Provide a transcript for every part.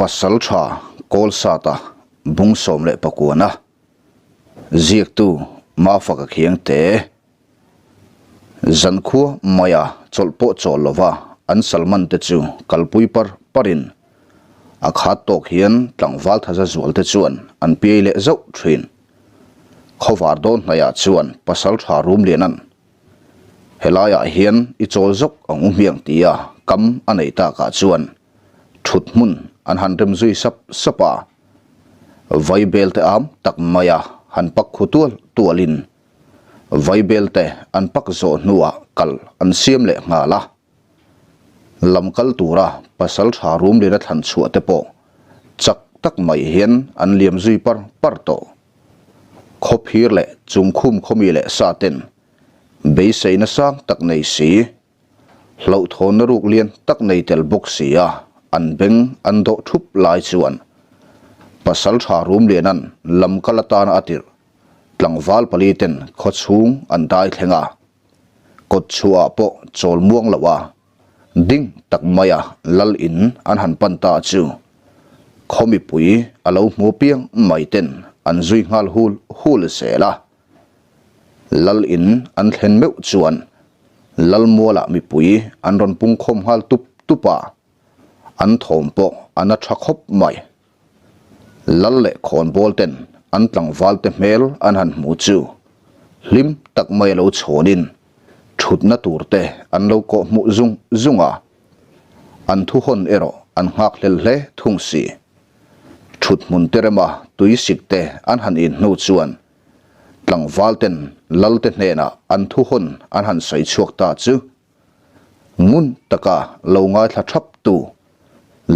Pasaltha Kawlsata bung 19-a ziaktu Mafaka Khiangte Zankhua maia chawlh pawh chawl lova an salman te chu kalpui par parin a khat tawk hian tlangval thaza zual te chuan an piai leh zauh thin. Khawvar dawn hnaiah chuan Pasaltha Rumlianan Helaiah hian i chawl zawk ang u hmiang tia kam a nei takah chuan thut hmun an han rem zui sap sap a. Vaibel te am tak maia han pak khu tual tualin vaibel te an pak zawh hnuah kal an siam leh nghal a. Lam kal tura pasal tha rum lena thlan chhuah te pawh chak tak mai hian an liam zui par par tawh. Khawphir leh chungkhum khawmi leh sa ten beiseina sang tak nei si, hlauhthawnna ruk lian tak nei tel bawk si a an beng an dawh thup lai chuan Pasaltha Rumlianan lam kal atana a tirh tlangval pali ten khawchhung an dai thleng a, kawtchhuah ah pawh chawl muang loh a ding tak maia lal in an han pan ta chu khaw mipui a lo hmu piang mai ten an zui nghal hul hul zel a. Lal in an thlen meuh chuan lal mualah mipui an rawn pung khawm nghal tup tup a, an thawm pawh a na tha khawp mai. Lal leh khawnbawl ten an tlangval te hmel an han hmu chu hlim tak mai a lo chhawnin thutna tur te an lo kawh hmuh zung zung a, an thu hawn erawh an nghak hlel hle thung si. Thut hmun te rema tui sik te an han in hnu chuan tlangval ten lal te hnenah an thu hawn an han sawi chhuak ta chu ngun taka lo ngaithla thap tu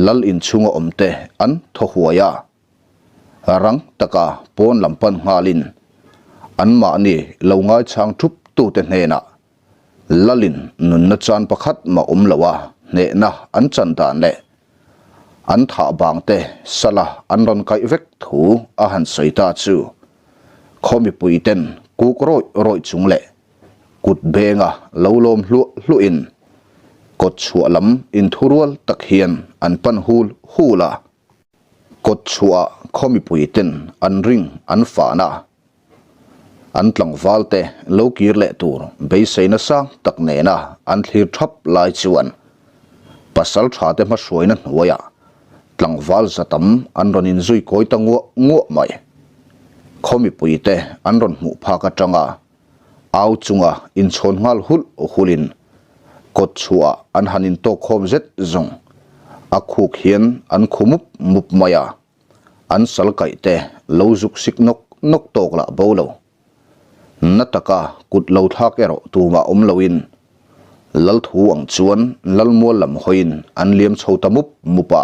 lal inchhunga awm te an thaw huai a. Rang taka pawn lam pan nghalin anmahni lo ngaichang thup tute hnenah lalin nunna chan pakhat mah awm lo a hnehna an chan dan leh an thah bang te sala an rawn kaih vek thu a han sawi ta chu khaw mipui ten kuk rawih rawih chung leh kut benga lo lawm hluah hluahin kawt chhuah lam inthurual tak hian an pan hul hul a. Kawt chhuah khaw mipui ten an ring an fahna a, an tlangval te lo kir leh tur beiseina sang tak nena an thlir thap lai chuan pasal tha te hmahruaina hnuaiah tlangval za tam an rawn inzui kawi ta nguah nguah mai. Khaw mipui te an rawn hmuh phak atanga au chunga inchhawn nghal hulh hulhin kawt chhuah an han intawk khawm zet zawng a khuk hian an khu mup mup mai a, an sal kaih te lo zuk sik nawk nawk tawk lah bo lo. Na taka kut lo thlak erawh tumah awm loin Lalthu ang chuan Lalmual lam hawiin an liam chho ta mup mup a.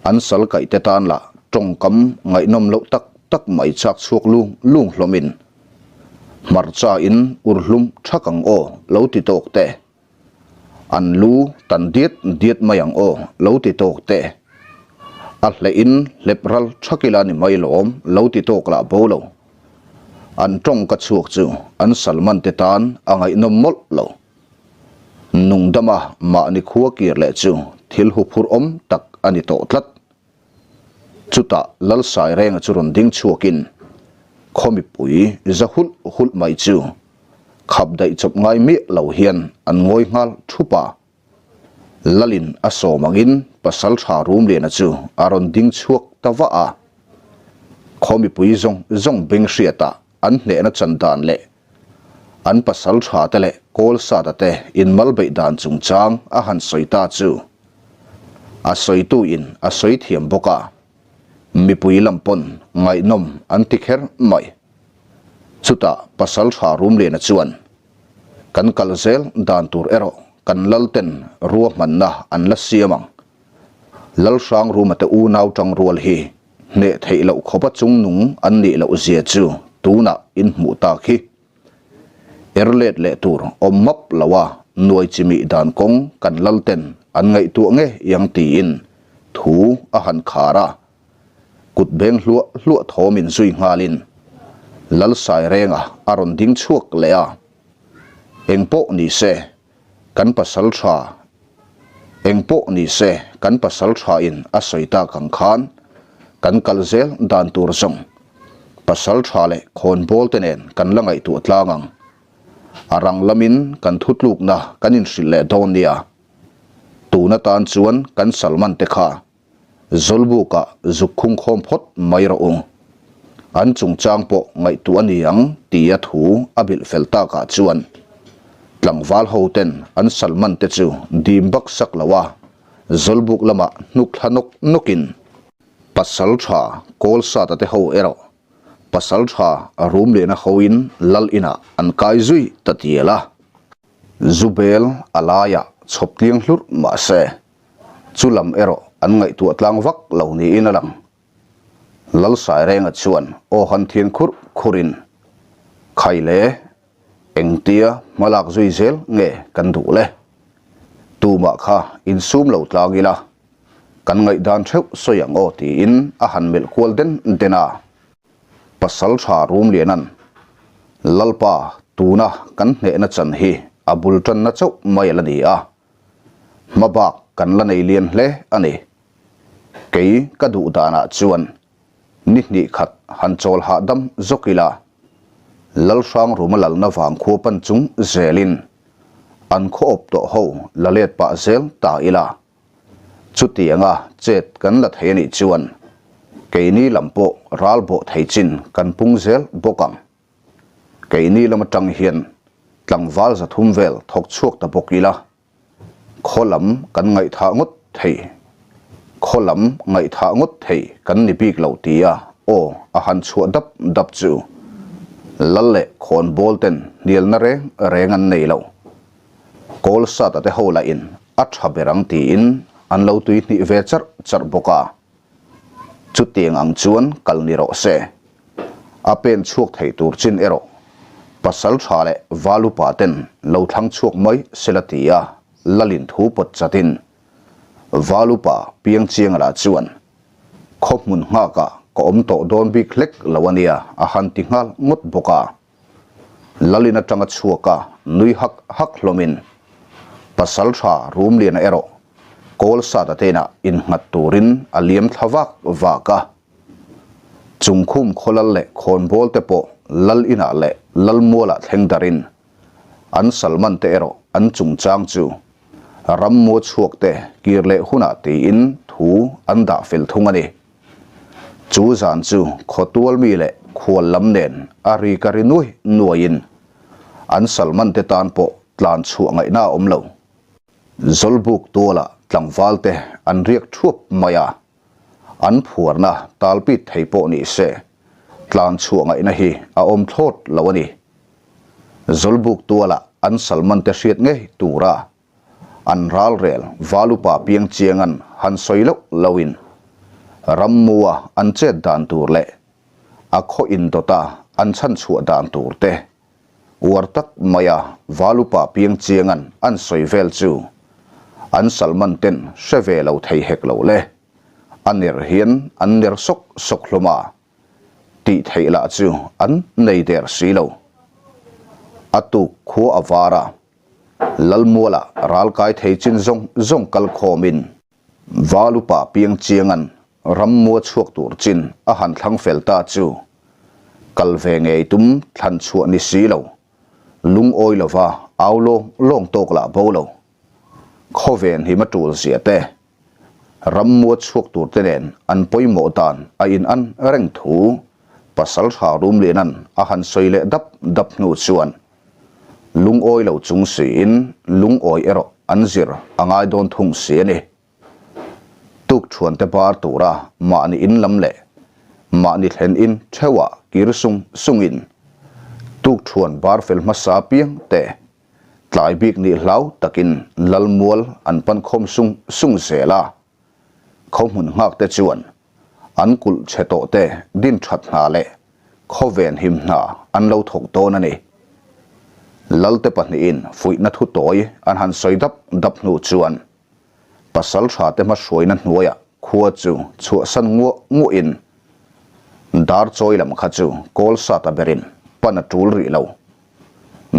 An sal kaih te tan lah tawngkam ngaihnawm loh tak tak mai chak chhuak lung lung hlawmin hmarcha in ur hlum thak ang aw lo ti tawk te, an lu tan diat diat mai ang aw lo ti tawk te, a hleh in hlep ral thak ila ni mai lawm lo ti tawk lah bo lo. An tawng ka chhuak chu an salman te tan a ngaihnawm mawlh lo. Nungdama mahni khua kir leh chu thil huphurh awm tak a ni tawh tlat. Chutah Lalsairenga chu rawn ding chhuakin khaw mipui za hulh hulh mai chu khap daih chawp ngai miah lo hian an ngawi nghal thup a. Lalin a sawm angin Pasaltha Rumliana chu a rawn ding chhuak ta vah a. Khaw mipui zawng zawng beng hriatah an hnehna chan dan leh An pasal tha te leh kawl sata te inmal beih dan chungchang a han sawi ta chu a sawitu in a sawi thiam bawk a, mipui lam pawn ngaihnawm an ti kher mai. Chutah pasal tha Rumliana chuan, Kan kal zel dan tur erawh kan lal ten ruahmanna an la siam ang. Lalhrang Ruma te unau tangrual hi hneh theih loh khawpa chungnung an nih loh zia chu tunah in hmuh tak hi. Er let leh tur awm map lo a nuai chimih dan kawng kan lal ten an ngaihtuah nge iang tiin thu a han khar a, kut beng hluah hluah thawm in zui nghalin Lalsairenga a rawn ding chhuak leh a, engpawh ni se kan pasal tha. Engpawh ni se kan pasal tha in a sawi tak ang khan kan kal zel dan tur zawng pasal tha leh khawnbawl te nen kan la ngaihtuah tlang ang. A rang lamin kan thutlukna kan inhrilh leh dawn nia. Tun atan chuan kan Salman te kha Zawlbukah zuk khung khawm phawt mai rawh u. An chungchang pawh ngaihtuah a ni ang tia thu a bilh fel takah chuan tlangval ho ten an Salman te chu dim bak sak lo a, Zawlbuk lamah hnuk thla nawk nawkin pasal tha Kawlsata te ho erawh pasal tha Rumliana hoin lal inah an kai zui ta tial a. Zubel a laiah chhawp tliang hlurh mah se Chu lam erawh an ngaihtuah tlang vak lo niin a lang. Lalsairenga chuan aw han thian khurh khurin, Khai le, engtia hmalak zui zel nge kan duh le? Tumah kha insum lo tlang ila, kan ngaihdan theuh sawi ang aw tiin a han melh kual den den a. Pasal tha Rumlianan, Lalpa, tuna kan hnehna chan hi a bul tanna chauh mai a la ni a, Hmabak kan la nei lian hle a ni. Kei ka duh danah chuan ni hnih khat han chawl hahdam zawk ila, Lalhrang Ruma lalna vang khua pan chung zelin an khaw awp tawh ho la let pah zel ta ila, chutianga chet kan la thei a nih chuan keini lam pawh ral bawh thei chin kan pung zel bawk ang. Keini lam atang hian tlangval 300 vel thawk chhuak ta bawk ila, khaw lam kan ngaihthah ngawt thei, khaw lam ngaihthah ngawt thei kan ni bik lo tia aw a han chhuah dap dap chu lal leh khawnbawl ten hnialna reng reng an nei lo. Kawl sata te ho lahin a tha ber ang tiin an lo tui hnih ve charh charh bawk a. Chutiang ang chuan kal ni rawh se. A pen chhuak thei tur chin erawh pasal tha leh val upa ten lo thlang chhuak mai sela ti a lalin thu pawt chatin val upa piang chiang lah chuan khaw hmun nghakah ka awm tawh dawn bik hlek lo a nia a han ti nghal ngawt bawk a. Lalin atanga chhuak a nui hak hak hlawmin pasal tha Rumliana erawh kawl sata te inah innghat turin a liam thla vak vak a. Chungkhum khawlal leh khawnbawl te pawh lal inah leh lal mualah thleng darin an salman te erawh an chungchang chu rammua chhuak te kir leh hunah tiin thu an dah fel thung a ni. Chu zan chu khawtual mi leh khual lam nen a ri ka ri nuai nuaiin an salman te tan pawh tlan chhuah ngaihna a awm lo. Zawlbuk tualah tlangval te an riak thuap mai a, an phuarna talpit thei pawh ni se tlan chhuah ngaihna hi a awm thlawt lo a ni. Zawlbuk tualah an salman te hriat ngei tura An ralrel Valupa piang chiangan han sawi loh loin rammua an chet dan tur leh a khaw indawta an chhan chhuah dan tur te uar tak maia Valupa piang chiangan an sawi vel chu an Salman ten hre ve lo thei hek lo le. A ner hian an ner sawk sawk hlawm a, tih theih lah chu an nei der si lo. A tuk khua a var a. Lalmuala ralkai thei chin zawng zawng kal khawmin Valupa piang chiangan rammua chhuak tur chin a han thlang fel ta chu kal ve ngei tum thlan chhuah ni si lo, lungawi lova au lawng lawng tawk lah bo lo. Khawven hi ma tul zia te, rammua chhuak tur te nen an pawimawh dan a in an reng thu Pasaltha Rumlianan a han sawi leh dap dap hnu chuan Lungawi lo chung siin lungawi erawh an zir a ngai dawn thung si a ni. Tukṭhuante bar tura mahni in lam leh mahni thlen in theuhah kir sung sungin tukṭhuan bar fel hmasa piang te tlai bik nih hlau takin Lalmual an pan khawm sung sung zel a. Khaw hmun nghak te chuan an kulh chhe tawh te din that hna leh khawven him hna an lo thawk dawn a ni. Lalte pahnihin fuihna thu tawi an han sawi dap dap hnu chuan pasal tha te hmahruaina hnuaiah khua chu chhuahsan nguah nguahin dar chawi lam kha chu kawl sata berin pan a tul rih lo.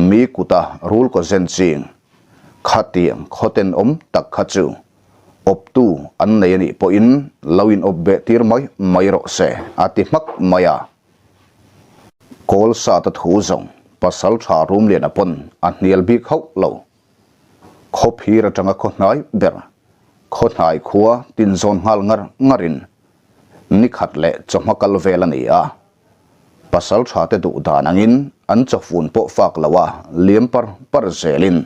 Mi kuta rul kaw zen ching khatiang khawten awm tak kha chu. Awptu an nei a nih pawhin lo in awp beh tir mai mai rawh se, a ti hmak mai a. Kawl sata thu zawng pasal tha Rumliana pawn a hnial bik hauh lo. Khaw phir atanga khaw hnai ber, khaw hnai khua tinzawn nghal ngar ngarin nikhat leh chawhma kal vel a ni a. Pasal tha te duh dan angin an chawfun pawh fak lo a liam par par zelin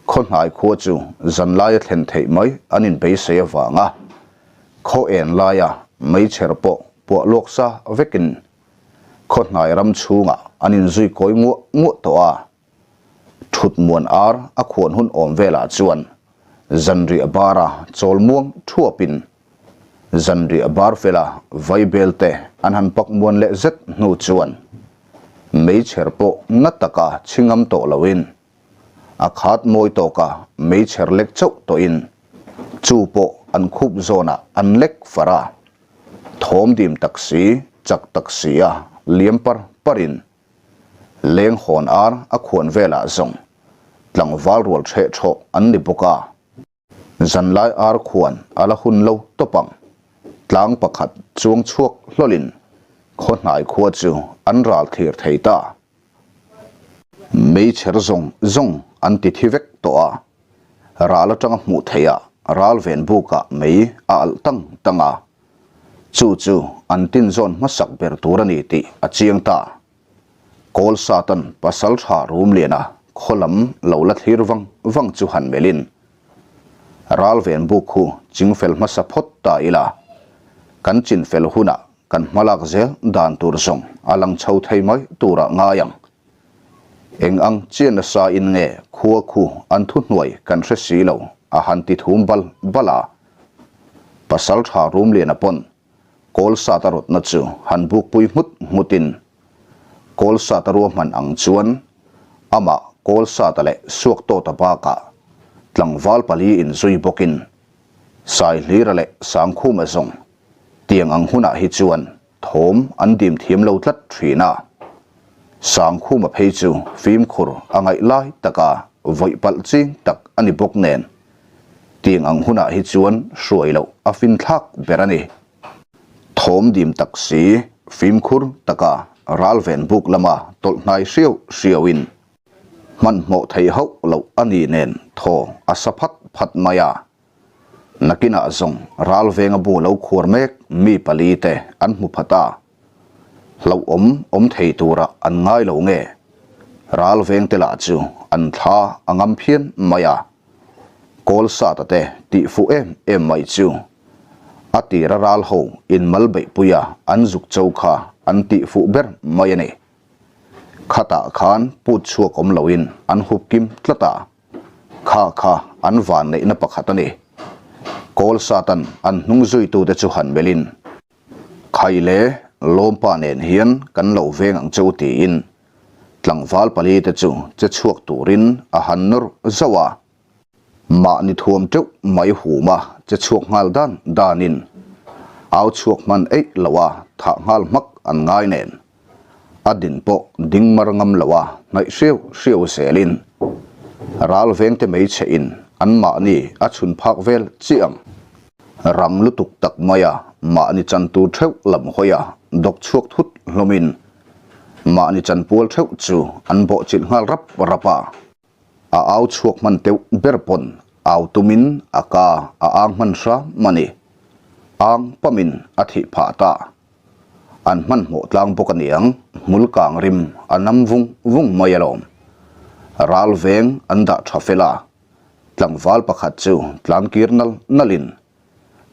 khaw hnai khua chu zanlaia thlen theih mai an inbeisei avanga khaw en laia meichher pawh puah luak sa vekin khaw hnai ram chhungah an inzui kawi nguah nguah tawh a. Thut muan ar a khuan hun awm velah chuan zanriah bara chawl muang thuapin zanriah bar fela vaibel te an han pak muan leh zet hnu chuan meichher pawh na taka chhingam tawh loin a khat mawi tawka meichher lek chauh tawhin chu pawh an khup zawnah an lek far a, thawm dim tak si chak tak si a liam par parin Leng hawn ar a khuan velah zawng tlangval rual hreh thawh an ni bawk a. Zanlai ar khuan a la hun lo tawp ang. Tlang pakhat chuang chhuak hlawlin khaw hnai khua chu an ral thlir thei ta. Meichher zawng zawng an ti thi vek tawh a. Ral atanga hmuh theihah ral ven bukah mei a alh tang tang a. Chu chu an tinzawn hmasak ber tur a ni tih a chiang ta. Kawl Satan pasal tha Rumliana khaw lam lo la thlir vang vang chu han melhin, Ral ven buk khu chingfel hmasa phawt ta ila, kan chinfel hunah kan hmalak zel dan tur zawng a lang chho thei mai turah ngai ang. Eng ang chian nasa in nge khua khu an thuhnuai kan hre si lo a han ti thum bal bal a. Pasal tha Rumliana pawn kawl sat a rawtna chu han bukpui nghut nghutin kawl sat a ruahman ang chuan amah kawl sata leh Suaktawta bakah tlangval pali inzui bawkin Saihlira leh Sangkhuma zawng tiang ang hunah hi chuan Thawm an dim thiam lo tlat thin a, Sangkhuma phei chu fimkhur a ngaih lai taka vawih palh ching tak a ni bawk nen, tiang ang hunah hi chuan hruai loh a finthlak ber a ni. Thawm dim tak si, fimkhur taka ral ven buk lama tawlh hnai hriau hriauin hmanhmawh thei hauh loh a ni nen thaw a sa phat phat mai a. Nakinah zawng ral venga bu lo khuar mek mi pali te an hmu phat a, hlauhawm awm thei turah an ngai lo nge? Ral veng te lah chu an thla a ngam phian mai a, kawl sata te tih fuh em em mai chu a tira ral ho in mal beihpuia an zuk cho kha an tih fuh ber mai a ni. Khatah khan put chhuak awm loin an hup kim tlat a. Kha kha an van neihna pakhat a ni. Kawl Satan an hnung zuitute chu han melhin, Khai le, Lawmpa nen hian kan lo veng ang che u tiin tlangval palite chu che chhuak turin a han nawr zauh a. Mahni thuam teuh mai huma che chhuak nghal dan danin au chhuak hman eih loha thah nghal hmak an ngai nen. A din pawh ding mar ngam lo a, hnaih hriau hriau zelin ral vengte mei chhe in an mahni a chhun phak vel chiah ang. Rang lutuk tak maia mahni chan tur theuh lam hawi a dawk chhuak thut hlawmin mahni chan pual theuh chu an bawhchilh nghal rap rap a. A au chhuak hman teuh ber pawn au tumin a ka a ang hman hram a ni. Ang pamin a thih phah ta. An hmanhmawh tlang bawk a niang, hmul kang rim a nam vung vung mai alawm. Ral veng an dah tha fel a, tlangval pakhat chu tlan kir nal nalin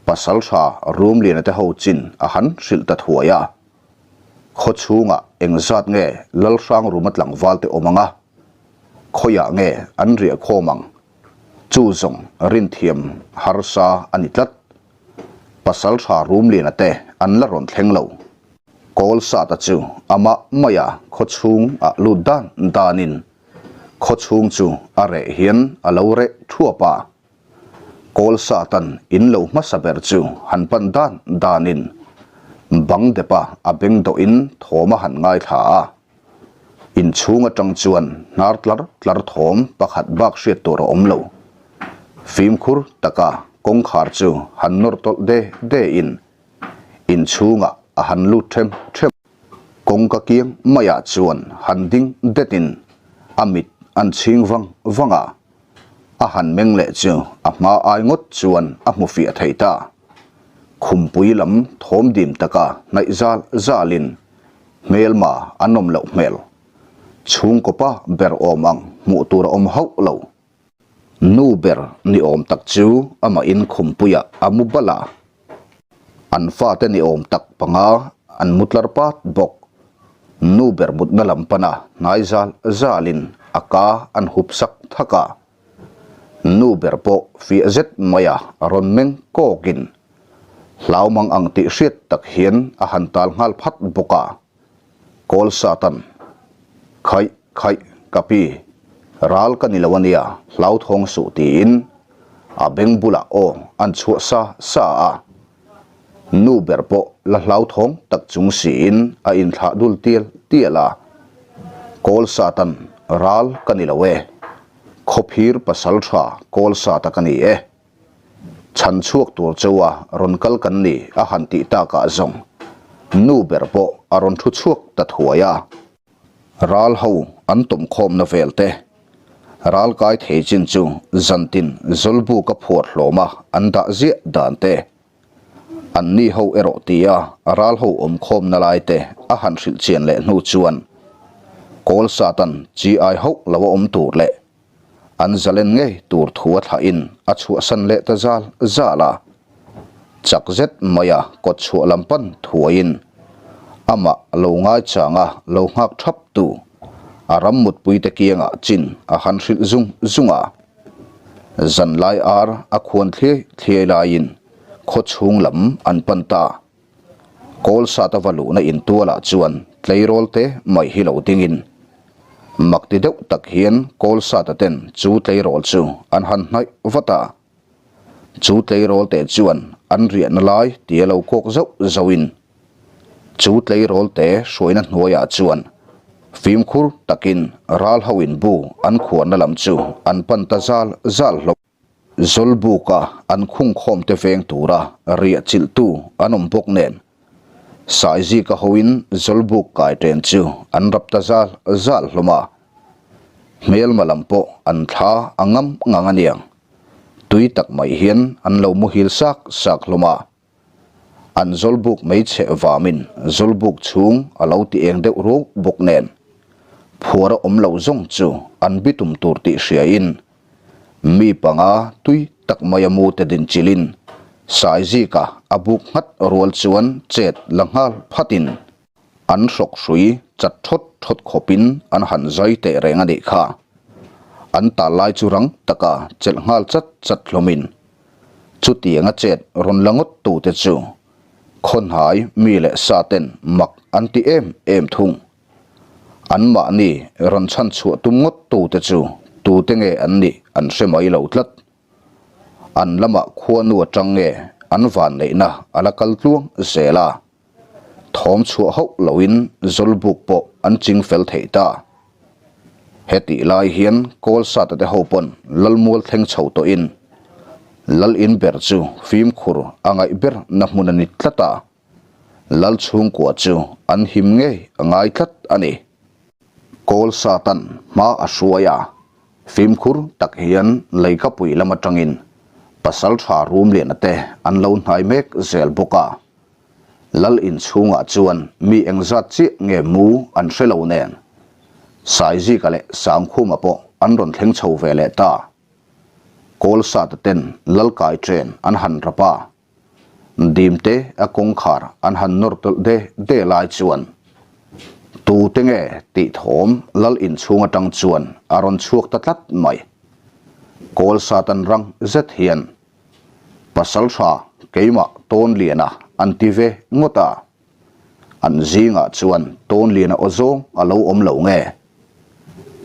pasal tha Rumliana te ho chin a han hrilh ta thuai a. Khaw chhungah engzat nge Lalhrang Ruma tlangval te awm ang a? Khawiah nge an riah khawm ang? Chu zawng rinthiam harsa a ni tlat. Pasal tha Rumliana te an la rawn thleng lo. Kawl Sata chu amah maia khaw chhung ah lut dan danin khaw chhung chu a reh hian a lo reh thuap a. Kawl Satan in lo hmasa ber chu han pan dan danin bang depa a beng dawhin thawm a han ngaithla a. Inchhung atang chuan hnar tlar tlar thawm pakhat bak hriat tur a awm lo. Fimkhur taka kawngkhar chu han nawr tawlh de de in inchhungah a han lut them them. Kawngka kiang maiah chuan han ding det in a mit an chhing vang vang a, a han meng leh chu a hma ai ngawt chuan a hmu fiah thei ta. Khumpui lam thawm dim taka hnaih zal zal in hmelma an awm loh hmel. Chhungkaw pa ber awm ang hmuh tur a awm hauh lo. Nu ber ni awm tak chu amah in khumpuiah a mu bal a, an fate ni awm tak panga an mu tlar pat bawk. Nu ber mutna lam pana hnai zal zalin a ka an hup sak thak a. Nu ber pawh fiah zet maia rawn meng kawkin hlau mang ang tih hriat tak hian a han tal nghal phat bawk a. Kawl Satan, Khaih, khaih, ka pi, ral ka ni lo a nia, hlauthawng suh tiin a beng bulah aw an chhuah sa sa a. Nu ber pawh la hlauthawng tak chung siin a inthlah dul tial tial a. Kawl Satan, Ral ka ni lo e, khawphir pasal tha Kawl Sata ka ni e. Chhan chhuak tur chauha rawn kal kan ni a han tih takah zawng nu ber pawh a rawn thu chhuak ta thuai a. Ral ho an tawmkhawmna vel te ral kai thei chin chu zantin Zawlbuka phuar hlawma an dah ziah dan te, an ni ho erawh tia ral ho awmkhawmna lai te a han hrilh chian leh hnu chuan Kawl Satan chi ai hauh lo a awm tur leh An zalen ngei tur thu a thlahin a chhuahsan leh ta zal zal a. Chak zet maia kawt chhuah lam pan thuaiin amah lo ngaichanga lo nghak thap tu a ram mutpuite kiangah chin a han hrilh zung zung a. Zanlai ar a khuan thliai thliai laiin khaw chhung lam an pan ta. Kawl sat a va luhna intualah chuan tleirawl te mai hi lo dingin mak ti deuh tak hian kawl sata ten chu tleirawl chu an han hnaih vat a. Chu tleirawl te chuan an riahna lai tia lo kawk zauh zauhin chu tleirawl te hruaina hnuaiah chuan fimkhur takin ral ho in bu an khuarna lam chu an pan ta zal zal hlawm. Zawlbuka an khungkhawm te veng tura riah chilhtu an awm bawk nen, Saizika hoin Zawlbuk kai ṭen chu an rap ta zal zal hlawm a. Hmelma lam pawh an thla a ngam ngang aniang, tui tak mai hian an lo muhil sak sak hlawm a. An zawlbuk mai cheh vamin zawlbuk chhung a lo ti eng deuh ruau bawk nen, phuar a awm lo zawng chu an bitum tur tih hriain mi panga tui tak mai a mu te din chilin Saizika a buk nghat rual chuan chet la nghal phatin an hrawk hrui chat thawt thawt khawpin an han zai teh reng a nih kha. An tal lai chu rang taka chelh nghal chat chat hlawmin Chutianga chet rawn la ngawt tute chu khawnhai mi leh sa ten mak an ti em em thung. Anmahni rawn chhan chhuah tum ngawt tute chu tute nge an nih an hre mai lo tlat. An lamah khuanu atang nge an vanneihna a la kal tluang zel a. Thawm chhuah hauh loin Zawlbuk pawh an ching fel thei ta. Hetih lai hian Kawlsata te ho pawn Lalmual thleng chho tawhin Lal in ber chu fimkhur a ngaih ber na hmun a ni tlat a, Lal chhungkua chu an him ngei a ngai tlat a ni. Kawlsatan hma a hruai a, fimkhur tak hian leikapui lam atangin Pasaltha Rumliana te an lo hnai mek zel bawk a. Lal inchhungah chuan mi engzat chiah nge mu an hre lo nen, Saizika leh Sangkhuma pawh an rawn thleng chho ve leh ta. Kawlsata ten Lal kai chen an han rap a, Dimte a kawngkhar an han nawr tawlh de de lai chuan tute nge tih thawm Lal inchhung atang chuan a rawn chhuak ta tlat mai. Kawlsatan rang zet hian Pasalṭha keimah Tawnliana an ti ve ngawt a, an zingah chuan Tawnliana aw zawng a lo awm lo nge?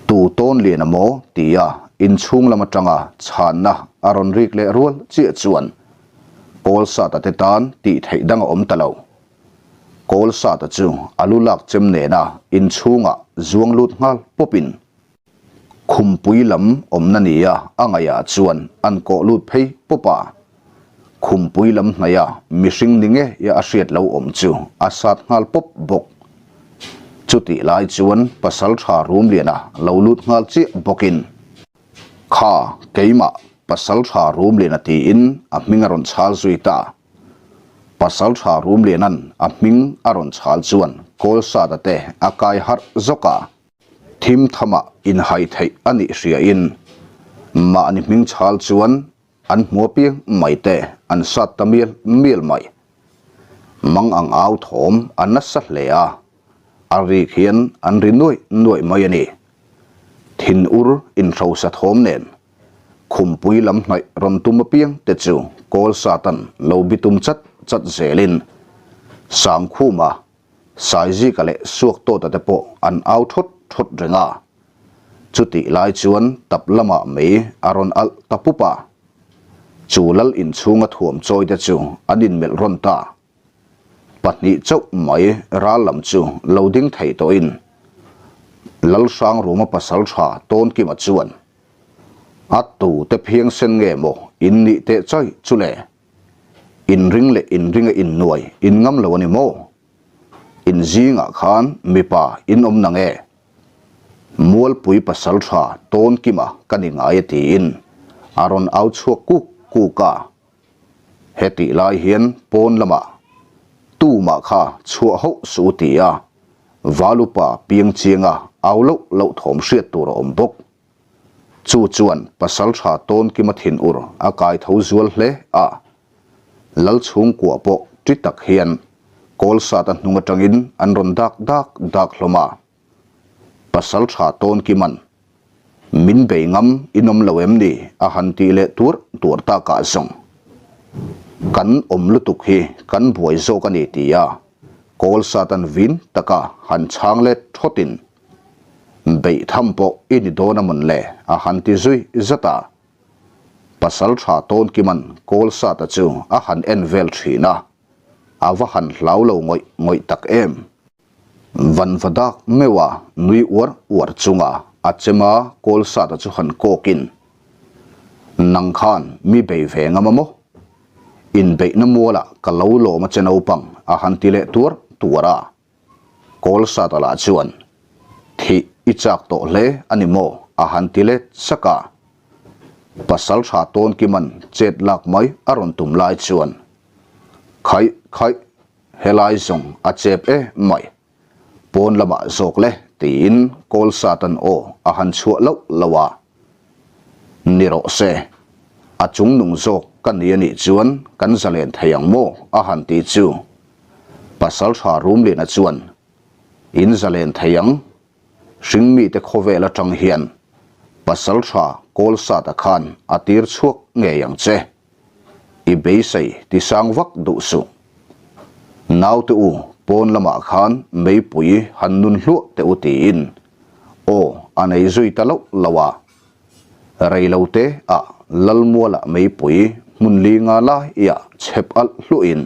Tu Tawnliana maw? tia inchhung lam atanga chhanna a rawn rik leh rual chiah chuan Kawlsata te tan tih theih dang a awm ta lo. Kawlsata chu a lu lak chem nena inchhungah zuang lut nghal pawpin Khumpui lam awmna nia a ngaihah chuan an kawh lut phei pawp a. Khumpui lam hnaia mihring ni ngeia a hriat lo awm chu a sat nghal pawp bawk. Chutih lai chuan Pasalṭha Rumliana lo lut nghal chiah bawkin, Kha, keimah Pasalṭha Rumliana tiin a hming a rawn chhal zui ta. Pasalṭha Rumliana'n a hming a rawn chhal chuan Kawlsata te a kai harh zawk a. Thim thamah inhai theih a nih hriain mahni hming chhal chuan An hmu apiang mai te an sat ta mial mial mai. Mang ang au thawm a nasa hle a, a rik hian an ri nuaih nuaih mai a ni. Thin ur inhrosa thawm nen khumpui lam hnaih rawn tum apiang te chu kawl satan lo bitum chat chat zelin Sangkhuma, Saizika leh Suaktawta te pawh an au thawt thawt reng a. Chutih lai chuan tap lamah mei a rawn alh ta pup a. Chu lal inchhunga thuam chawi te chu an inmelh rawn ta. Pahnih chauh mai ral lam chu lo ding thei tawhin Lalhrangruma pasal tha Tawnkima chuan, A tute phiangsen nge maw in nih teh chai chu le? Inring leh inringa innuai in ngam lo a ni maw? In zingah khan mipa in awm nang e? Mualpui pasal tha tawn kima ka ni ngai e tiin a rawn au chhuak kuk kuk a. Hetih lai hian pawn lamah tumah kha chhuah hauh suh u ti a, Valupa piang chianga au loh loh thawm hriat tur a awm bawk. Chu chuan pasaltha Tawnkima thinur a kai tho zual hle a. Lal chhungkua pawh ṭi tak hian Kawlsata hnung aṭangin an rawn dak dak dak hlawm a. Pasaltha Tawnkima'n, Min bei ngam in awm lo em ni? a han tih leh tuar tuar takah zawng, Kan awm lutuk hi kan buai zawk a ni ti a Kawlsata'n vin taka han chhang let thawtin, Beih tham pawh i ni dawn a mawn le? a han ti zui zat a. Pasal tha Tawnkima'n Kawlsata chu a han en vel thin a, a va han hlau lo ngawih ngawih tak em. Vanva dak meuh a nui uar uar chunga a chem a Kawlsata chu han kawkin, Nang khan mi bei ve ngam a maw? Inbeihna mualah ka lo lawm a che naupang a han ti leh tuar tuar a. Kawlsata lah chuan, Thih i chak tawh hle a ni maw? a han ti let sak a. Pasaltha Tawnkima'n chet lak mai a rawn tum lai chuan, Khaih khaih, helai zawng a chep e mai. Pawn lamah zawk le tiin Kawlsata'n aw a han chhuah loh loh a. Ni rawh se, a chungnung zawk ka ni a nih chuan kan zalen thei ang maw? a han ti chu. Pasaltha Rumliana chuan, In zalen thei ang, hringmite khawvel atang hian Pasaltha Kawlsata khan a tir chhuak ngei ang che. I beisei tisang vak duh suh. Naute u, pawn lamah khan meipui han nun hluah teh u tiin aw a nei zui ta loh loh a. Reilote ah Lalmuala meipui hmun li nga laiah chhep alh hluahin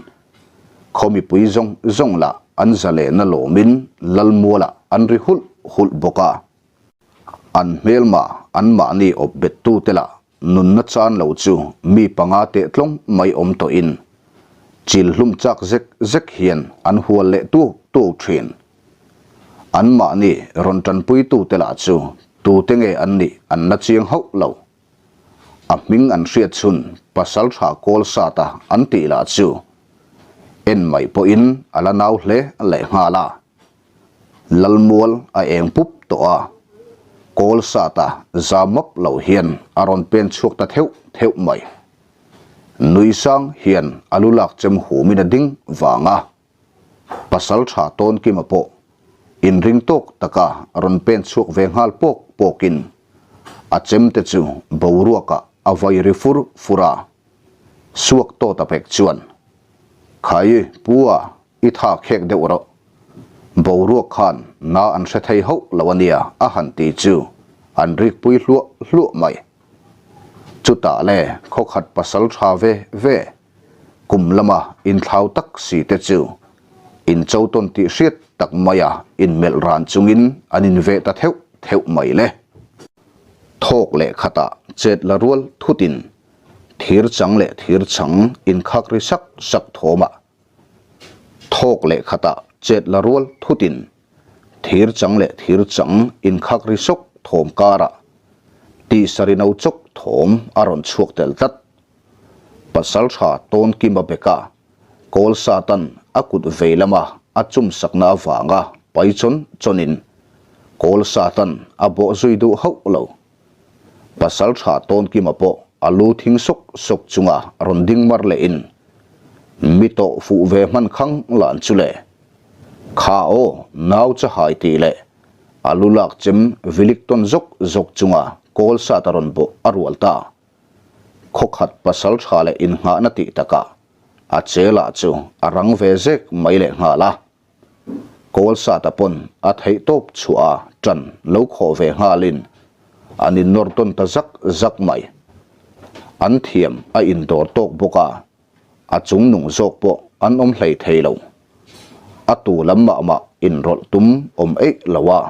Khaw mipui zawng zawng lah an zalehna lawmin Lalmualah an ri hulh hulh bawk a. An hmelma anmahni awp bettute lah nunna chan lo chu mi panga teh tlawng mai awm tawhin chil hlum chak zek zek hian an hual leh tuau tuau thin. Anmahni rawn tanpuitute lah chu tute nge an nih an la chiang hauh lo. A hming an hriat chhun Pasaltha Kawlsata an tih lah chu en mai pawhin a la nau hle lehnghal a. Lalmual a eng pup tawh a, Kawlsata za map lo hian a rawn pen chhuak ta theuh theuh mai. Nui sang hian a lu lak chem humin a ding vang a. Pasaltha Tawnkima pawh inring tawk taka rawn pen chhuak ve nghal pawk pawkin a chemte chu boruakah a vai ri fur fur a. Suak tawt a pek chuan, Khai pu a, i tha khek deuh rawh. Boruak khan na an hre thei hauh lo a nia a han ti chu an rikpui hluah hluah mai. Chutah le khawkhat pasaltha ve ve Kum lama inthlau tak si te chu incho tawn tih hriat tak maia inmelh ran chungin an inveh ta theuh theuh mai le. Thawk leh khatah chet la rual thutin. Thir chang leh thir chang inkhak ri sak sak thawmah thawk leh khatah chet la rual thutin thir chang leh thir chang inkhak ri sawk thawm karah tihsari no chawk thawm a rawn chhuak tel tlat. Pasaltha Tawnkima beka Kawl Satan a kut vei lama a chum sakna avanga pai chawn chawnin Kawl Satan a bawh zui duh hauh lo. Pasal tha Tawnkima pawh a lu thing sawk sawk chunga rawn ding mar lehin, Mi tawh fuh ve hman khang lan chu le. Kha aw, nau cha hai tih leh a lu lak chem vilik tawn zawk zawk chunga kawl sat a rawn bawh a rual ta. Khawkhat pasal tha leh innghahna tih takah a che lah chu a rang ve zek mai leh nghal a. Kawlsata pawn a theih tawp chhuah a ṭan lo khawh ve nghalin an innawr tawn ta zak zak mai. An thiam a indawr tawk bawk a, a chung nung zawk pawh an awm hlei thei lo. A tu lam mah mah inrawlh tum awm eih lo a.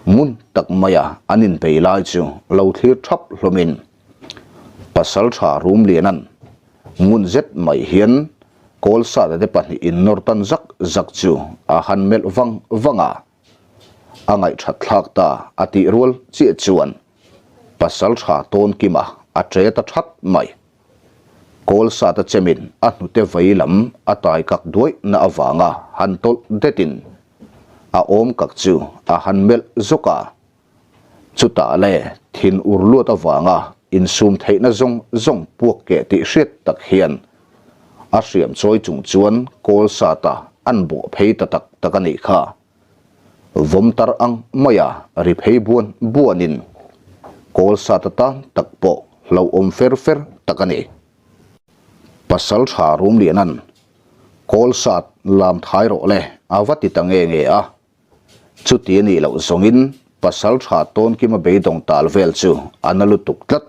Ngun tak maia an inbei lai chu lo thlir thap hlawmin Pasaltha Rumliana'n ngun zet mai hian Kawlsata te pahnihin innawr tan zak zak chu a han melh vang vang a, a ngaihthat thlak ta a tih rual chiah chuan Pasaltha Tawnkima a ṭe ta that mai. Kawlsata chemin a hnute vei lam a tai kak duai na avanga han tawlh detin a awm kak chu a han melh zawk a. Chutah le thin ur luat avanga insum theihna zawng zawng puak keh tih hriat tak hian a hriam chawi chung chuan Kawlsata an bawh phei ta tak tak a nih kha. Vawm tar ang maia ri phei buan buanin Kawlsata tan tak pawh hlauhawm fer fer tak a ni. Pasal tha Rumliana'n Kawlsat lam thai rawh le a va ti ta nge nge a. Chuti a nih loh zawngin pasal tha Tawnkima beidawng tal vel chu a na lutuk tlat.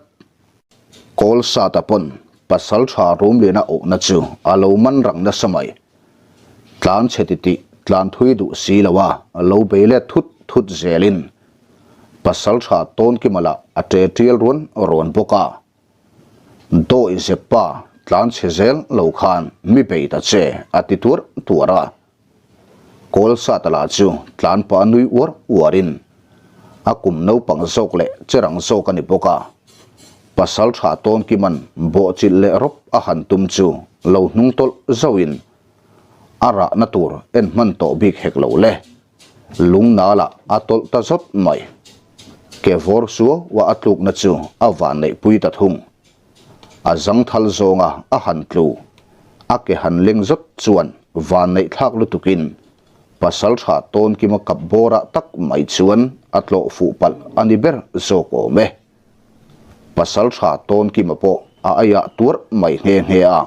Kawlsata pawn pasal tha Rumliana awhna chu a lo man rang nasa mai. Tlan chhe titih tlan thui duh si lo a lo bei let thut thut zelin pasal tha Tawnkima lah a ṭe ṭial ruan ruan bawk a. Dawi zep pa tlan chhe zel lo khan mi bei ta che a ti tuar tuar a. Kawlsata lah chu tlan pah nui uar uarin a kum naupang zawk leh cherang zawk a ni bawk a. Pasal tha Tawnkiman bawhchilh leh rawp a han tum chu lo hnung tawlh zauhin a rahna tur en hman tawh bik hek lo le. Lungnalah a tawlh ta zawt mai. Ke vawr suau a a tlukna chu a van neihpui ta thung. A zangthal zawnga a han tlu, a ke han leng zawt chuan van neih thlak lutukin Pasaltha Tawnkima kap bawrah tak mai chuan a tlawh fuh palh a ni ber zawk awm e. Pasaltha Tawnkima pawh a aiah tuarh mai nghe nghe a.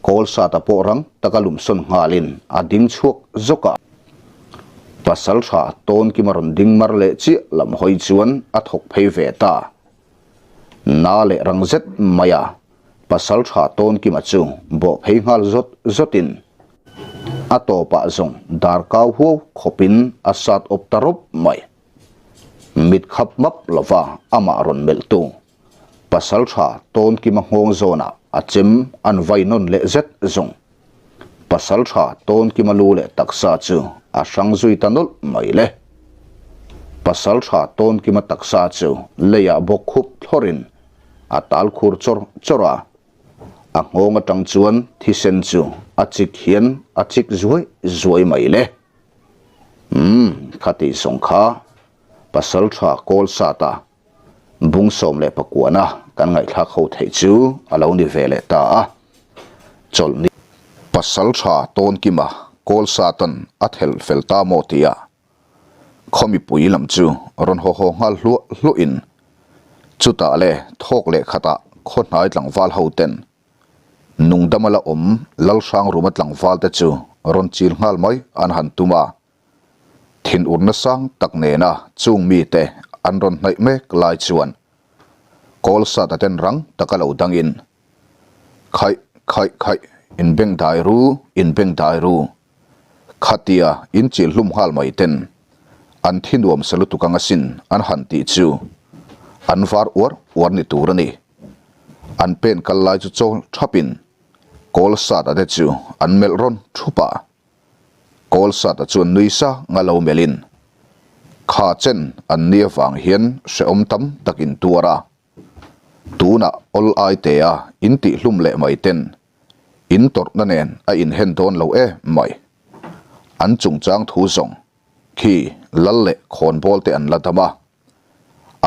Kawlsata pawh rang taka lumsawn nghalin a ding chhuak zawk a. Pasaltha Tawnkima rawn ding mar leh chiah lam hawi chuan a thawk phei ve ta. Na leh rang zet mai a, Pasaltha Tawnkima chu bawh phei nghal zawt zawtin a tawpah zawng dar kau huau khawpin a sat awp ta rawp mai. Mit khap map lova amah rawn melhtu Pasaltha Tawnkima nghawng zawnah a chem an vai nawn leh zet zawng. Pasaltha Tawnkima lu leh taksa chu a hrang zui ta nawlh mai le. Pasaltha Tawnkima taksa chu leiah bawk khup thlawrin a tal khur chawr chawr a. A nghawng atang chuan thisen chu a chik hian a chik zuai zuai mai le. Umm, khatih zawng kha Pasaltha Kawlsata Bung 19 a kan ngaihthlak ho theih chu a lo ni ve leh ta a. Chawlhni pasal tha Tawnkima Kawlsatan a thelh fel ta maw tia khaw mipui lam chu rawn haw haw nghal hluah hluahin chutah le thawk leh khatah khaw hnai tlangval ho ten nungdama la awm Lalhrangruma tlangval te chu rawn chil nghal mai an han tum a. Thinurna sang tak nena chung mite an rawn hnaih mek lai chuan Kawlsata ten rang taka lo dangin, Khaih, khaih, khaih, inbeng dai ru, inbeng dai ru. Khatia in chil hlum nghal mai ten an thi nuam sa lutuk ang asin an han tih chu an var uar uar ni tur a ni. An pen kal lai chu chawl thapin Kawlsata te chu an melh rawn thup a. Kawlsata chuan nui sang a lo melhin, Kha chen an ni avang hian hrehawm tam tak in tuar a. Tunah awl ai te a in tihhlum leh mai ten in tawrhna nen a inhen dawn lo e mai. An chungchang thu zawng khi lal leh khawnbawl te an la dam a.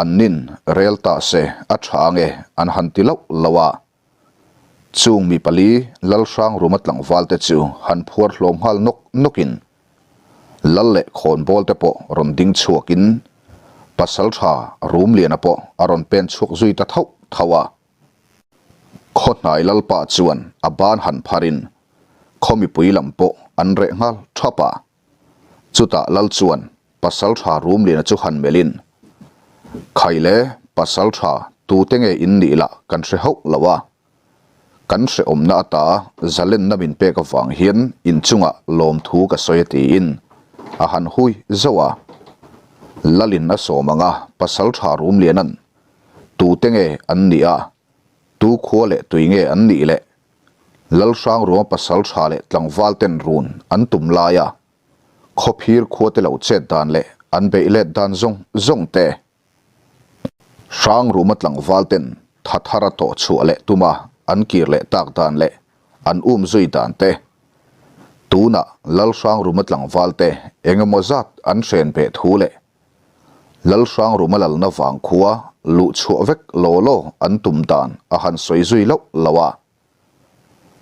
An nin rel ta se a tha ange an han ti loh loh a. Chung mi pali Lalhrang Ruma tlangval te chu han phuar hlawm nghal nawk nawkin Lal leh khawnbawl te pawh rawn ding chhuakin Pasaltha Rumliana pawh a rawn pen chhuak zui ta thauh thauh a. Khawhnai Lalpa chuan a ban han pharin khaw mipui lam pawh an reh nghal thap a. Chutah Lal chuan Pasaltha Rumliana chu han melhin, Khai le, Pasaltha tute nge in nih lah kan hre hauh lo a. Kan hrehawmna ata zalenna min pek avang hian inchungah lawmthu ka sawi a tiin a han hui zauh a. Lalin a sawm ang a, Pasaltha Rumliana'n tute nge an nih a, tu khua leh tui nge an nih leh Lalhrang ruang pasaltha leh tlangval ten run an tum laia khawphir khua te lo chet dan leh an beih let dan zawng zawng te. Hrang ruma tlangval ten tha thar a tawh chhuah leh tuma an kir leh tak dan leh an um zui dan te. Tunah Lalhrang ruma tlangval te engemaw zat an hren beh thu leh Lalhrang ruma lalna vang khua luh chhuah vek law law an tum dan a han sawi zui loh loh a.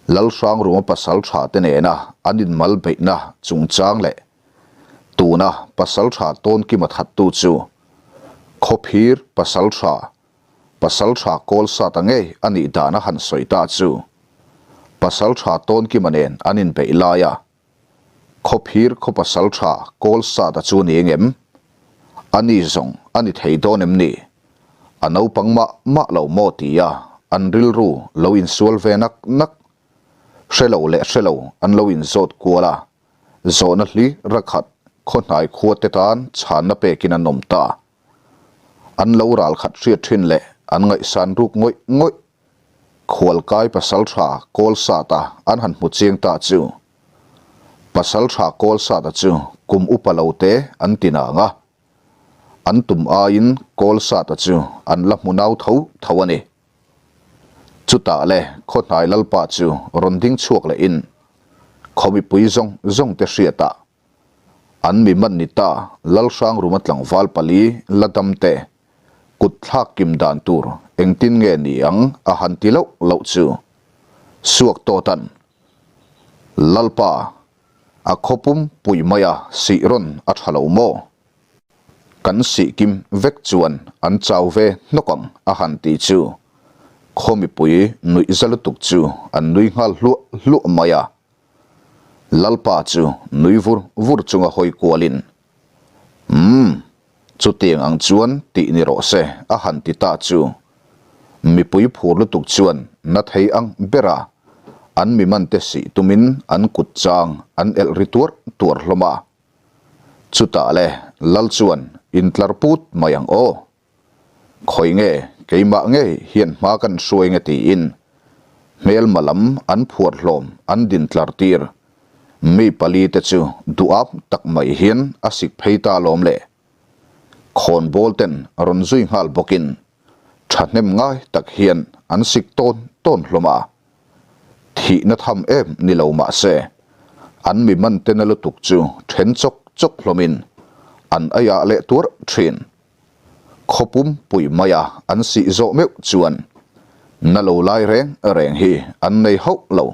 Lalhrang ruma pasal tha te nena an inmal beihna chungchang leh tuna pasal tha Tawnkima thattu chu Khawphir pasal tha, pasal tha Kawlsata ngei a nih dan a han sawi ta chu pasal tha Tawnkima nen an inbeih laia Khawphir khaw pasal tha Kawlsata chu ni engem? A ni zawng a ni thei dawn em ni? A naupang mah mah lo maw tia an rilru lo insual ve nak nak. Hre lo leh hre lo an lo inzawt kual a, zawhna hli rakhat khawhnai khua te tan chhanna pekin an awm ta. An lo ralkhat hriat thin leh an ngaihsan ruk ngawih ngawih. Khualkai pasaltha Kawlsata an han hmu chiang ta chu. Pasaltha Kawlsata chu kum upa lo te an ti nang a. An tum aiin Kawlsata chu an la hmu nau tho tho a ni. Chutah le Khawhnai Lalpa chu rawn ding chhuak lehin khaw mipui zawng zawng te hriatah an mi man ni ta Lalhrang Ruma tlangval pali la dam te kut thlak kim dan tur engtin nge ni ang a han ti loh loh chu suak tawt an Lalpa a khawpum pui mai a sih rawn a tha lo maw? Kan sih kim vek chuan an chau ve hnawk ang a han ti chu khaw mipui nuih za lutuk chu an nui nghal hluah hluah mai a. Lalpa chu nui vur vur chunga hawi kualin Umm, chutiang ang chuan tih ni rawh se a han ti ta chu mipui phur lutuk chuan na thei ang bera an mi man te sih tumin an kut chang an elh ri tuar tuar hlawm a. Chutah le Lal chuan intlar put mai ang aw. Khawi nge keimah ngei hian hma kan hruai nge tiin hmelma lam an phuar hlawm an din tlar tir. Mi pali te chu duhap tak mai hian a sik phei ta alawm le. Khawnbawl ten rawn zui nghal bawkin thahnem ngai tak hian an sik tawn tawn hlawm a. Thihna tham em ni lo mah se an mi man te na lutuk chu then chawk chawk hlawmin an aiah leh tuarh thin. Khawpum pui maia an sih zawh meuh chuan na lo lai reng reng hi an nei hauh lo,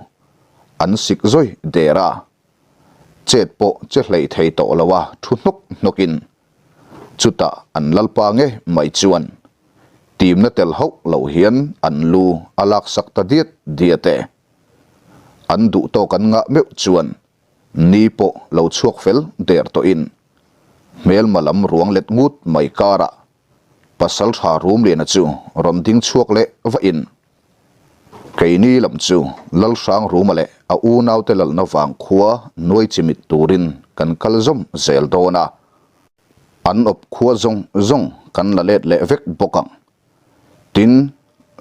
an sik zawi der a, chet pawh che hlei thei tawh lo a thu hnawk hnawkin chutah an lalpa nge mai chuan timna tel hauh lo hian an lu a laksak ta diat diat e. An duh tawk an ngah meuh chuan Ni pawh lo chhuak fel der tawhin hmelma lam ruang let ngut mai karah Pasaltha Rumliana chu rawn ding chhuak leh vahin keini lam chu Lalhrang Ruma leh a unaute lalna vang khua nuai chimit turin kan kal zawm zel dawn a, an awp khua zawng zawng kan la let leh vek bawk ang. Tin.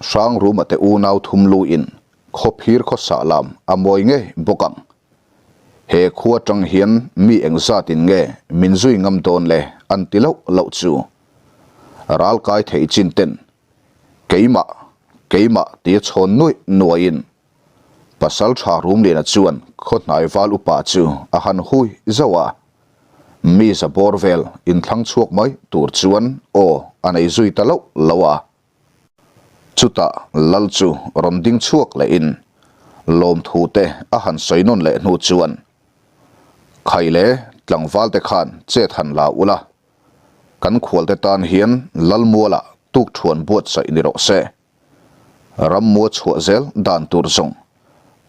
Hrangruma te unau thum luin khawphir khawsah lam a mawi ngei bawk ang. He khua tang hian mi engzatin nge min zui ngam dawn le an ti loh loh chu. Ral kai thei chin ten keimah keimah tia chhawn nuaih nuaihin Pasal tha Rumliana chuan khawhnai val upa chu a han hui zauh a, mi za bawr vel inthlang chhuak mai tur chuan aw a nei zui ta loh loh a. Chutah Lal chu rawn ding chhuak lehin lawmthu te a han sawi nawn leh hnu chuan Khaile tlangval te khan chet han la ula, kan khualte tan hian Lalmualah tukthuan buatsaih ni rawh se. Rammua chhuah zel dan tur zawng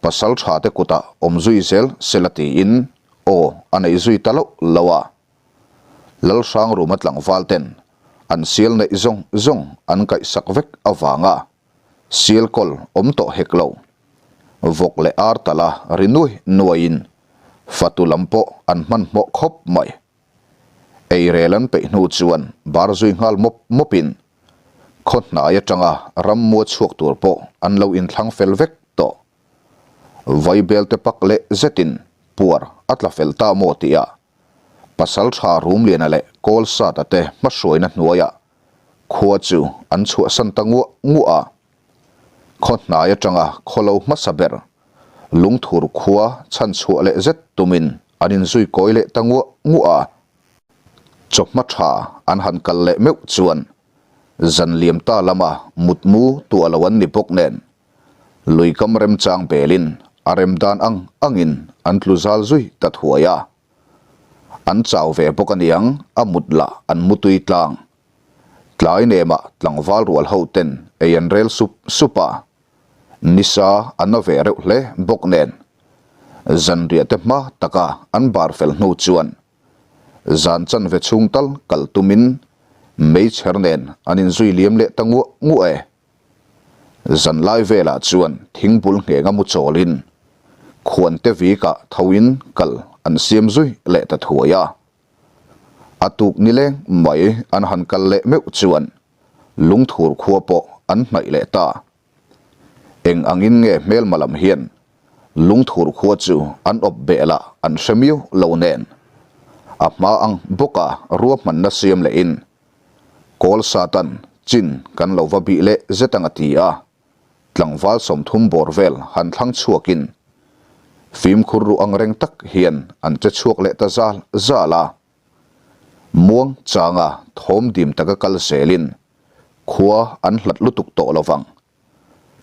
pasal tha te kutah awm zui zel sela tiin aw a nei zui ta loh lo a. Lalhrangruma tlangval ten an sial neih zawng zawng an kaihsak vek avanga sial kawl awm tawh hek lo. Vawk leh ar tala ri nuai nuaiin fatu lam pawh an hmanhmawh khawp mai. Eirel an peih hnu chuan bar zui nghal mawp mawpin khaw hnai atanga rammua chhuak tur pawh an lo inthlang fel vek tawh. Vaibel te pak leh zetin puar a tla fel ta maw tihah Pasaltha Rumliana leh Kawlsata te hmahruaina hnuaiah khua chu an chhuahsan ta nguah nguah a. Khaw hnai atanga khaw lo hmasa ber Lungthur khua chhanchhuah leh zet tumin an inzui kawi leh ta nguah nguah a. Chawhma tha an han kal leh meuh chuan zan liam ta lama mutmu tuah lo an ni bawk nen luikam remchang belin a rem dan ang angin an tlu zal zui ta thuai a. An chau ve bawk aniang a mut lah an mutui tlang. Tlai nemah tlangval rual ho ten ei an rel sup sup a, nisa a na ve reuh hle bawk nen zanriah te hma taka an bar fel hnu chuan zan chanve chhung tal kal tumin meichher nen an inzui liam leh ta nguah nguah e. Zanlai velah chuan thingbul nghenga mu chawlin khuante vikah thoin kal an siam zui leh ta thuai a. A tuk nileng mai an han kal leh meuh chuan lungthur khua pawh an hnaih leh ta. Eng angin nge hmelma lam hian lungthur khua chu an awp beh lah an hre miau lo nen. A hma ang bawka ruahmanna siam lehin Kawl Satan chin kan lo va bih leh zet ang a ti a. Tlangval 30 bawr vel han thlang chhuakin fimkhur ruh ang reng tak hian an che chhuak leh ta zal zal a. Muang changa thawm dim taka kal zelin khua an hlat lutuk tawh lo vang.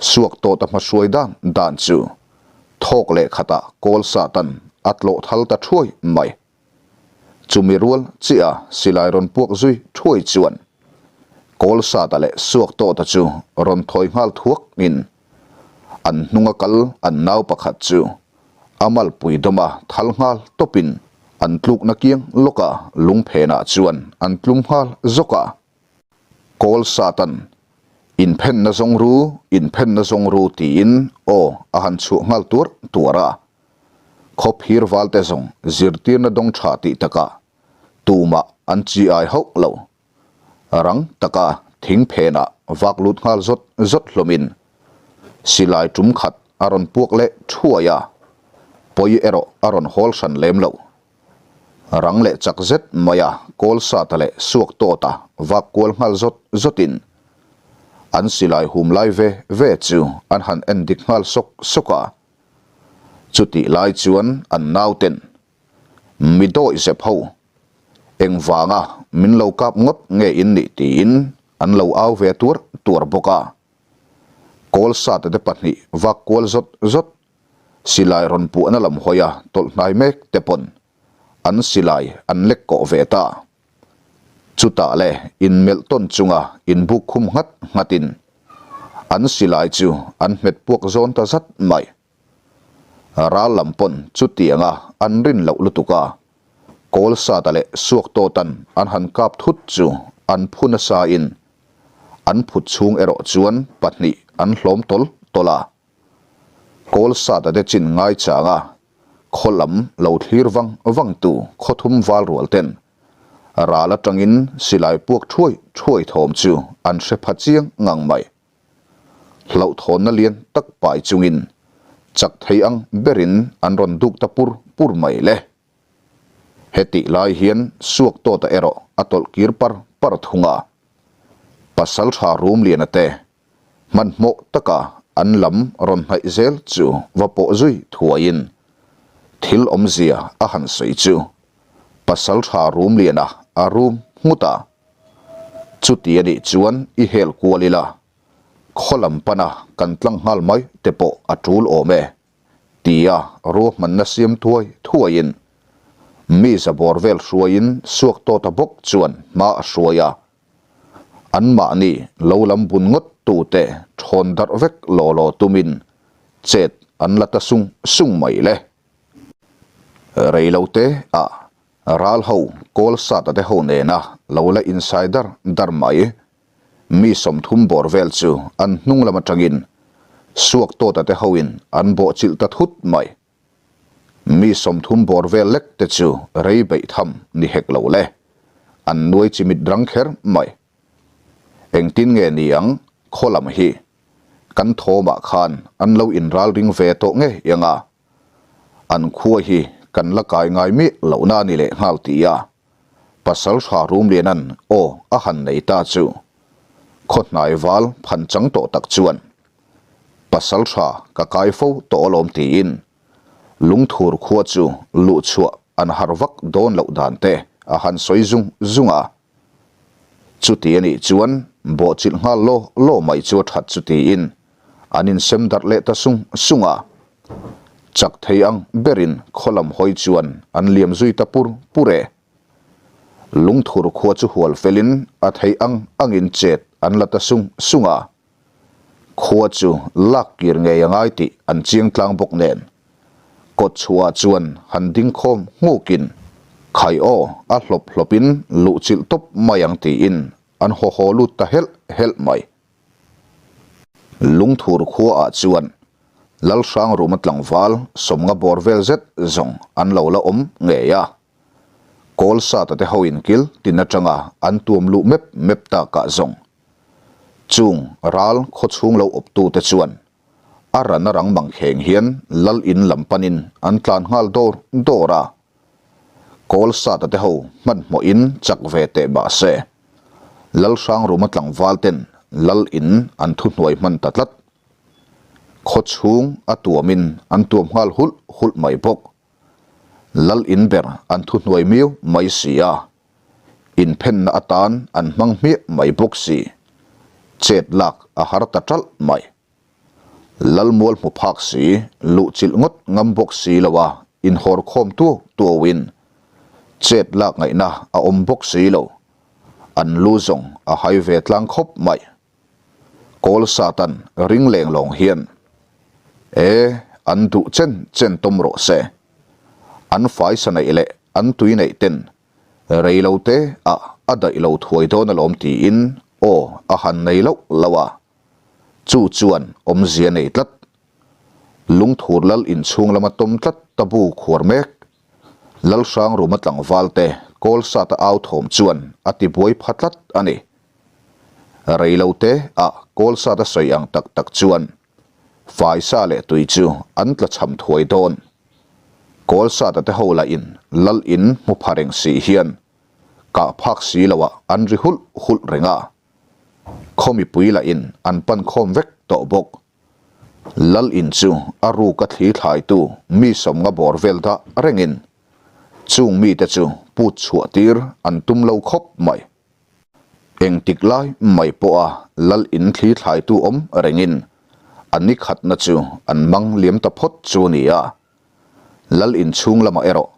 Suak tawta hmahruai dan dan chu thawk leh khatah kawl satan a tlawh thal ta thuai mai. Chumi rual chiah a silai rawn puak zui thuai chuan Kawlsata leh Suaktawta chu rawn thawi nghal thuak in an hnunga kal an nau pakhat chu a malpui dawma thal nghal tawp in an tlukna kiang lawka lungphenah chuan an tlum nghal zawk a. Kawlsatan inphenna zawng ru, inphenna zawng ru tiin aw a han chhuah nghal tuarh tuarh a. Khawphir valte zawng zirtirna dawng tha tih takah tumah an chi ai hauh lo. Rang taka thing phenah vak lut nghal zawt zawt hlawmin silai tum khat a rawn puak leh thuai a, pawi erawh a rawn hawl hran lem lo. Rang leh chak zet maia kawl sata leh suak tawta vak kual nghal zawt zawtin an silai hum lai ve ve chu an han en dik nghal sawk sawk a. Chutih lai chuan an nauten mi dawih zep ho engvanga min lo kap ngawt nge in nih tiin an lo au ve tuar tuar bawk a. Kawl sate te pahnih vak kual zawt zawt silai rawn puahna lam hawi a tawlh hnai mek te pawn an silai an lek kawh ve ta. Chutah le inmelh tawn chunga inbuk khum nghat nghatin an silai chu an hmet puak zawn ta zat mai. Ral lam pawn chutianga an rin loh lutuk a, Kawlsata leh Suaktawtan an han kap thut chu an phu nasa in an phut chhung erawh chuan pahnih an hlawm tawl tawl a. Kawlsata te chin ngaichanga Khaw lam lo thlir vang vang tu khawthum val rual ten ral atangin silai puak thuai thuai thawm chu an hre pha chiang ngang mai. Hlauhthawnna lian tak pai chungin chak thei ang berin an rawn duk ta pur pur mai le. Hetih lai hian suak tawta erawh a tawlh kir par par thung a. Pasaltha Rumliana te hmanhmawh taka an lam rawn hnaih zel chu va pawh zui thuaiin thil awmzia a han sawi chu Pasaltha Rumliana a rum nghut a. Chuti a nih chuan i hel kual ila, khaw lam pana kan tlang nghal mai te pawh a tul awm e, tia ruahmanna siam thuai thuaiin mi zabawr vel hruaiin suak tawta bawk chuan hma a hruai a. Anmahni lo lam bun ngawt tute thawn darh vek law law tumin chet an la ta sung sung mai le. Reilote ah ral ho kawl sata te ho nena lo la insai dar dar mai. Mi 30 bawr vel chu an hnung lam atangin suak tawta te hoin an bawhchilh ta thut mai. Mi 30 bawr vel lek te chu rei beih tham ni hek lo le. An nuai chimit rang kher mai. Engtin nge ni ang khaw lam hi? Kan thawmah khan an lo inral ring ve tawh ngei ang a. An khua hi kan la kai ngai miah lohna a ni leh nghal ti a. Pasal tha Rumlianan aw a han nei ta chu khaw hnai val phan chang tawh tak chuan Pasal tha ka kai fo tawh alawm tiin lungthur khua chu luh chhuah an har vak dawn loh dan te a han sawi zung zung a. Chuti a nih chuan bawhchilh nghal law law mai chu a that chu tiin an insem darh leh ta sung sung a. Chak thei ang berin khaw lam hawi chuan an liam zui ta pur pur e. Lungthur khua chu hual felin a thei ang angin chet an la ta sung sung a. Khua chu lak kir ngei a ngai tih an chiang tlang bawk nen. Kawt chhuah chuan han ding khawm nghukin khai aw a hlawp hlawpin luh chilh tawp mai ang tiin an haw haw lut ta helh helh mai. Lungthur khuaah chuan Lalhrangruma tlangval 50 bawr vel zet zawng an lo la awm ngei a. Kawl sata te ho inkil tin atanga an tuam luh mep mep takah zawng chung ral khawchhung lo awptute chuan a ran a rang mangkheng hian lal in lam panin an tlan nghal dawr dawr a. Kawl sata te ho hmanhmawhin chak ve teh mah se, Lalhrangruma tlangval ten lal in an thuhnuai hman ta tlat. Khaw chhung a tuamin an tuam nghal hulh hulh mai bawk. Lal in ber an thuhnuai miau mai si a, inphenna atan an hmang hmiah mai bawk si. Chet lak a har ta ṭalh mai. Lalmual hmu phak si, luh chilh ngawt ngam bawk si lo a inhawr khawm tuau tuauin chet lak ngaihna a awm bawk si lo. An lu zawng a hai ve tlang khawp mai. Kawl Satan ring leng lawng hian, E, an duh chen chen tawm rawh se. An faisa neih leh an tui neih ten rei lo te ah a daih lo thuai dawn alawm tiin aw a han nei loh loh a. Chu chuan awmzia nei tlat. Lungthur lal inchhung lama tawm tlat ta bu khuar mek. Lalhrangruma tlangval te kawl sata au thawm chuan a ti buai pha tlat a ni. Rei lo te ah kawl sata sawi ang tak tak chuan faisa leh tui chu an tla cham thuai dawn. Kawl sata te ho lah in lal in hmu pha reng si hian kah phak si lo ah an ri hulh hulh reng a. Khaw mipui lah in an pan khawm vek tawh bawk. Lal in chu a ruk a thli thlaitu mi 50 bawr vel dah rengin chung mite chu put chhuah tir an tum lo khawp mai. Engtik lai mai pawha lal in thli thlaitu awm rengin a ni khatna chu an mang liam ta phawt chu a ni a. Lal in chhung lamah erawh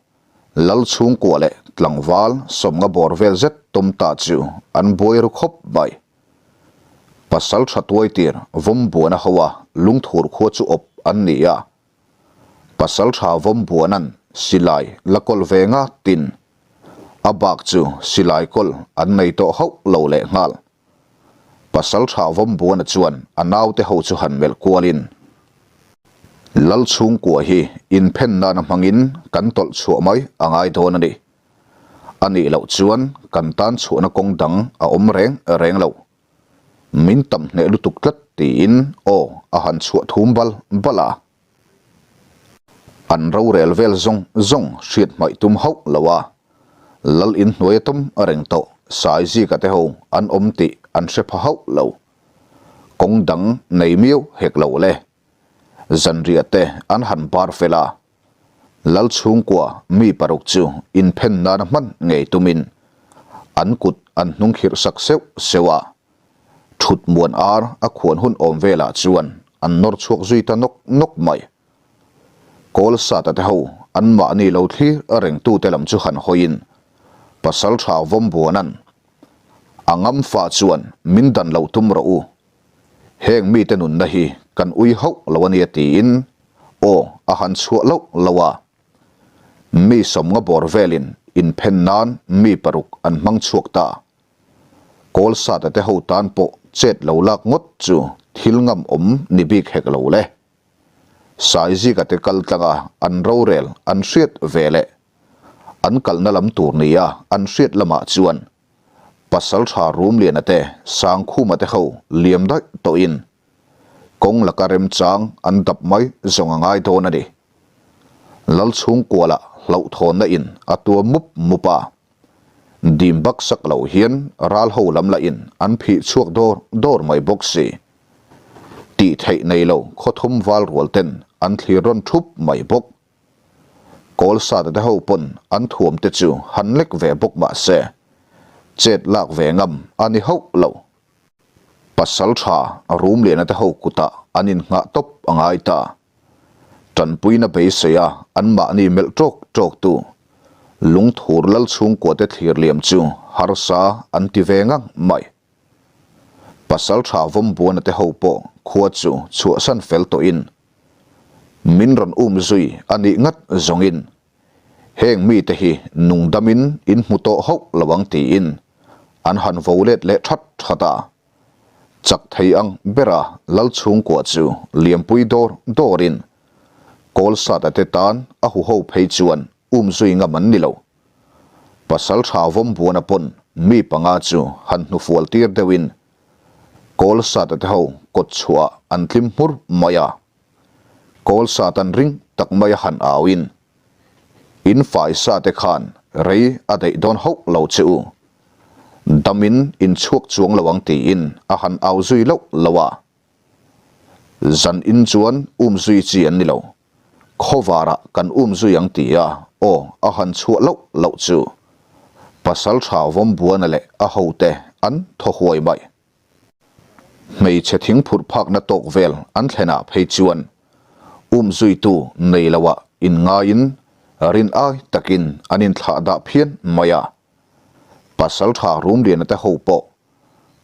Lal chhungkua leh tlangval 50 bawr vel zet tawm ta chu an buai ru khawp mai. Pasal tha tuai tir Vawmbuana hoa lungthur khua chu awp an ni a. Pasal tha Vawmbuana'n silai la kawl ve nga tin a bak chu silai kawl an nei tawh hauh lo leh nghal. Pasal tha Vawmbuana chuan a naute ho chu han melh kualin, Lal chhungkua hi inphen nana hmangin kan tawlh chhuah mai a ngai dawn a ni. A nih loh chuan kan tan chhuahna kawng dang a awm reng reng lo. Min tam hneh lutuk tlat tiin. tiin aw a han chhuah thum bal bal a. An rorel vel zawng zawng hriat hmaih tum hauh lo a, Lal in hnuai a tawm reng tawh Saizika te ho an awm tih an hre pha hauh lo. Kawng dang nei miau hek lo le. Zanriah te an han bar fel a, Lal chhungkua mi paruk chu inphen nana hman ngei tumin an kut an hnung khirh sak seuh seuh a. Thut muan ar a khuan hun awm velah chuan an nawr chhuak zui ta nawk nawk mai. Kawl sata te ho an mahni lo thlir rengtute lam chu han hawiin Pasaltha Vawmbuana'n a ngam fa chuan min dan lo tum rawh u, heng mite nunna hi kan ui hauh lo a nia tiin aw a han chhuah loh loh a. Mi sawmnga bawr velin inphen nan mi paruk an hmang chhuak ta. Kawl sata te ho tan pawh chet lo lak ngawt chu thil ngam awm ni bik hek lo le. Saizika te kal tlanga an rorel an hriat ve leh an kalna lam tur nia an hriat lamah chuan Pasaltha Rumliana te Sangkhuma te ho liam daih tawhin kawng laka remchang an dap mai zawng a ngai dawn a ni. Lalchhungkuala hlauhthawnna in a tuam mup mup a, dim bak sak lo hian ral ho lam lahin an phih chhuak dawr dawr mai bawk si. Tih theih nei lo khawthum val rual ten an thlir rawn thup mai bawk. Kawl sata te ho pawn an thuam te chu han lek ve bawk mah se, chet lak ve ngam a ni hauh lo. Pasal tha Rumliana te ho kutah an innghah tawp a ngai ta. Tanpuina beisei a anmahni melh tawk tawk tu lungthur lal chhungkua te thlir liam chu harsa an ti ve ngang mai. Pasal tha Vawmbuana te ho pawh khua chu chhuahsan fel tawhin min rawn um zui a nih ngat zawngin heng mite hi nungdamin in hmu tawh hauh lo ang tiin an han vo let leh that that a. Chak thei ang bera lal chhungkua chu liampui dawr dawrin Kawlsata te tan a huho phei chuan um zui ngam an ni lo. Pasal tha Vawmbuana pawn mi panga chu han hnufual tir deuhin Kawlsata te ho kawt chhuah an tlim hmur mai a. Kawlsatan ring tak maia han auin In faisa te khan rei a daih dawn hauh lo che u. Damin in chhuak chuang lo ang tiin a han au zui loh loh a. Zan in chuan um zui chi an ni lo. Khawvarah kan um zui ang tia aw a han chhuah loh loh chu Pasal tha Vawmbuana leh a hote an thaw huai mai. Hmeichhe thing phurh phakna tawk vel an thlenah phei chuan um zuitu nei loah inngaiin rin ai takin an inthlah dah phian mai a. Pasal tha Rumliana te ho pawh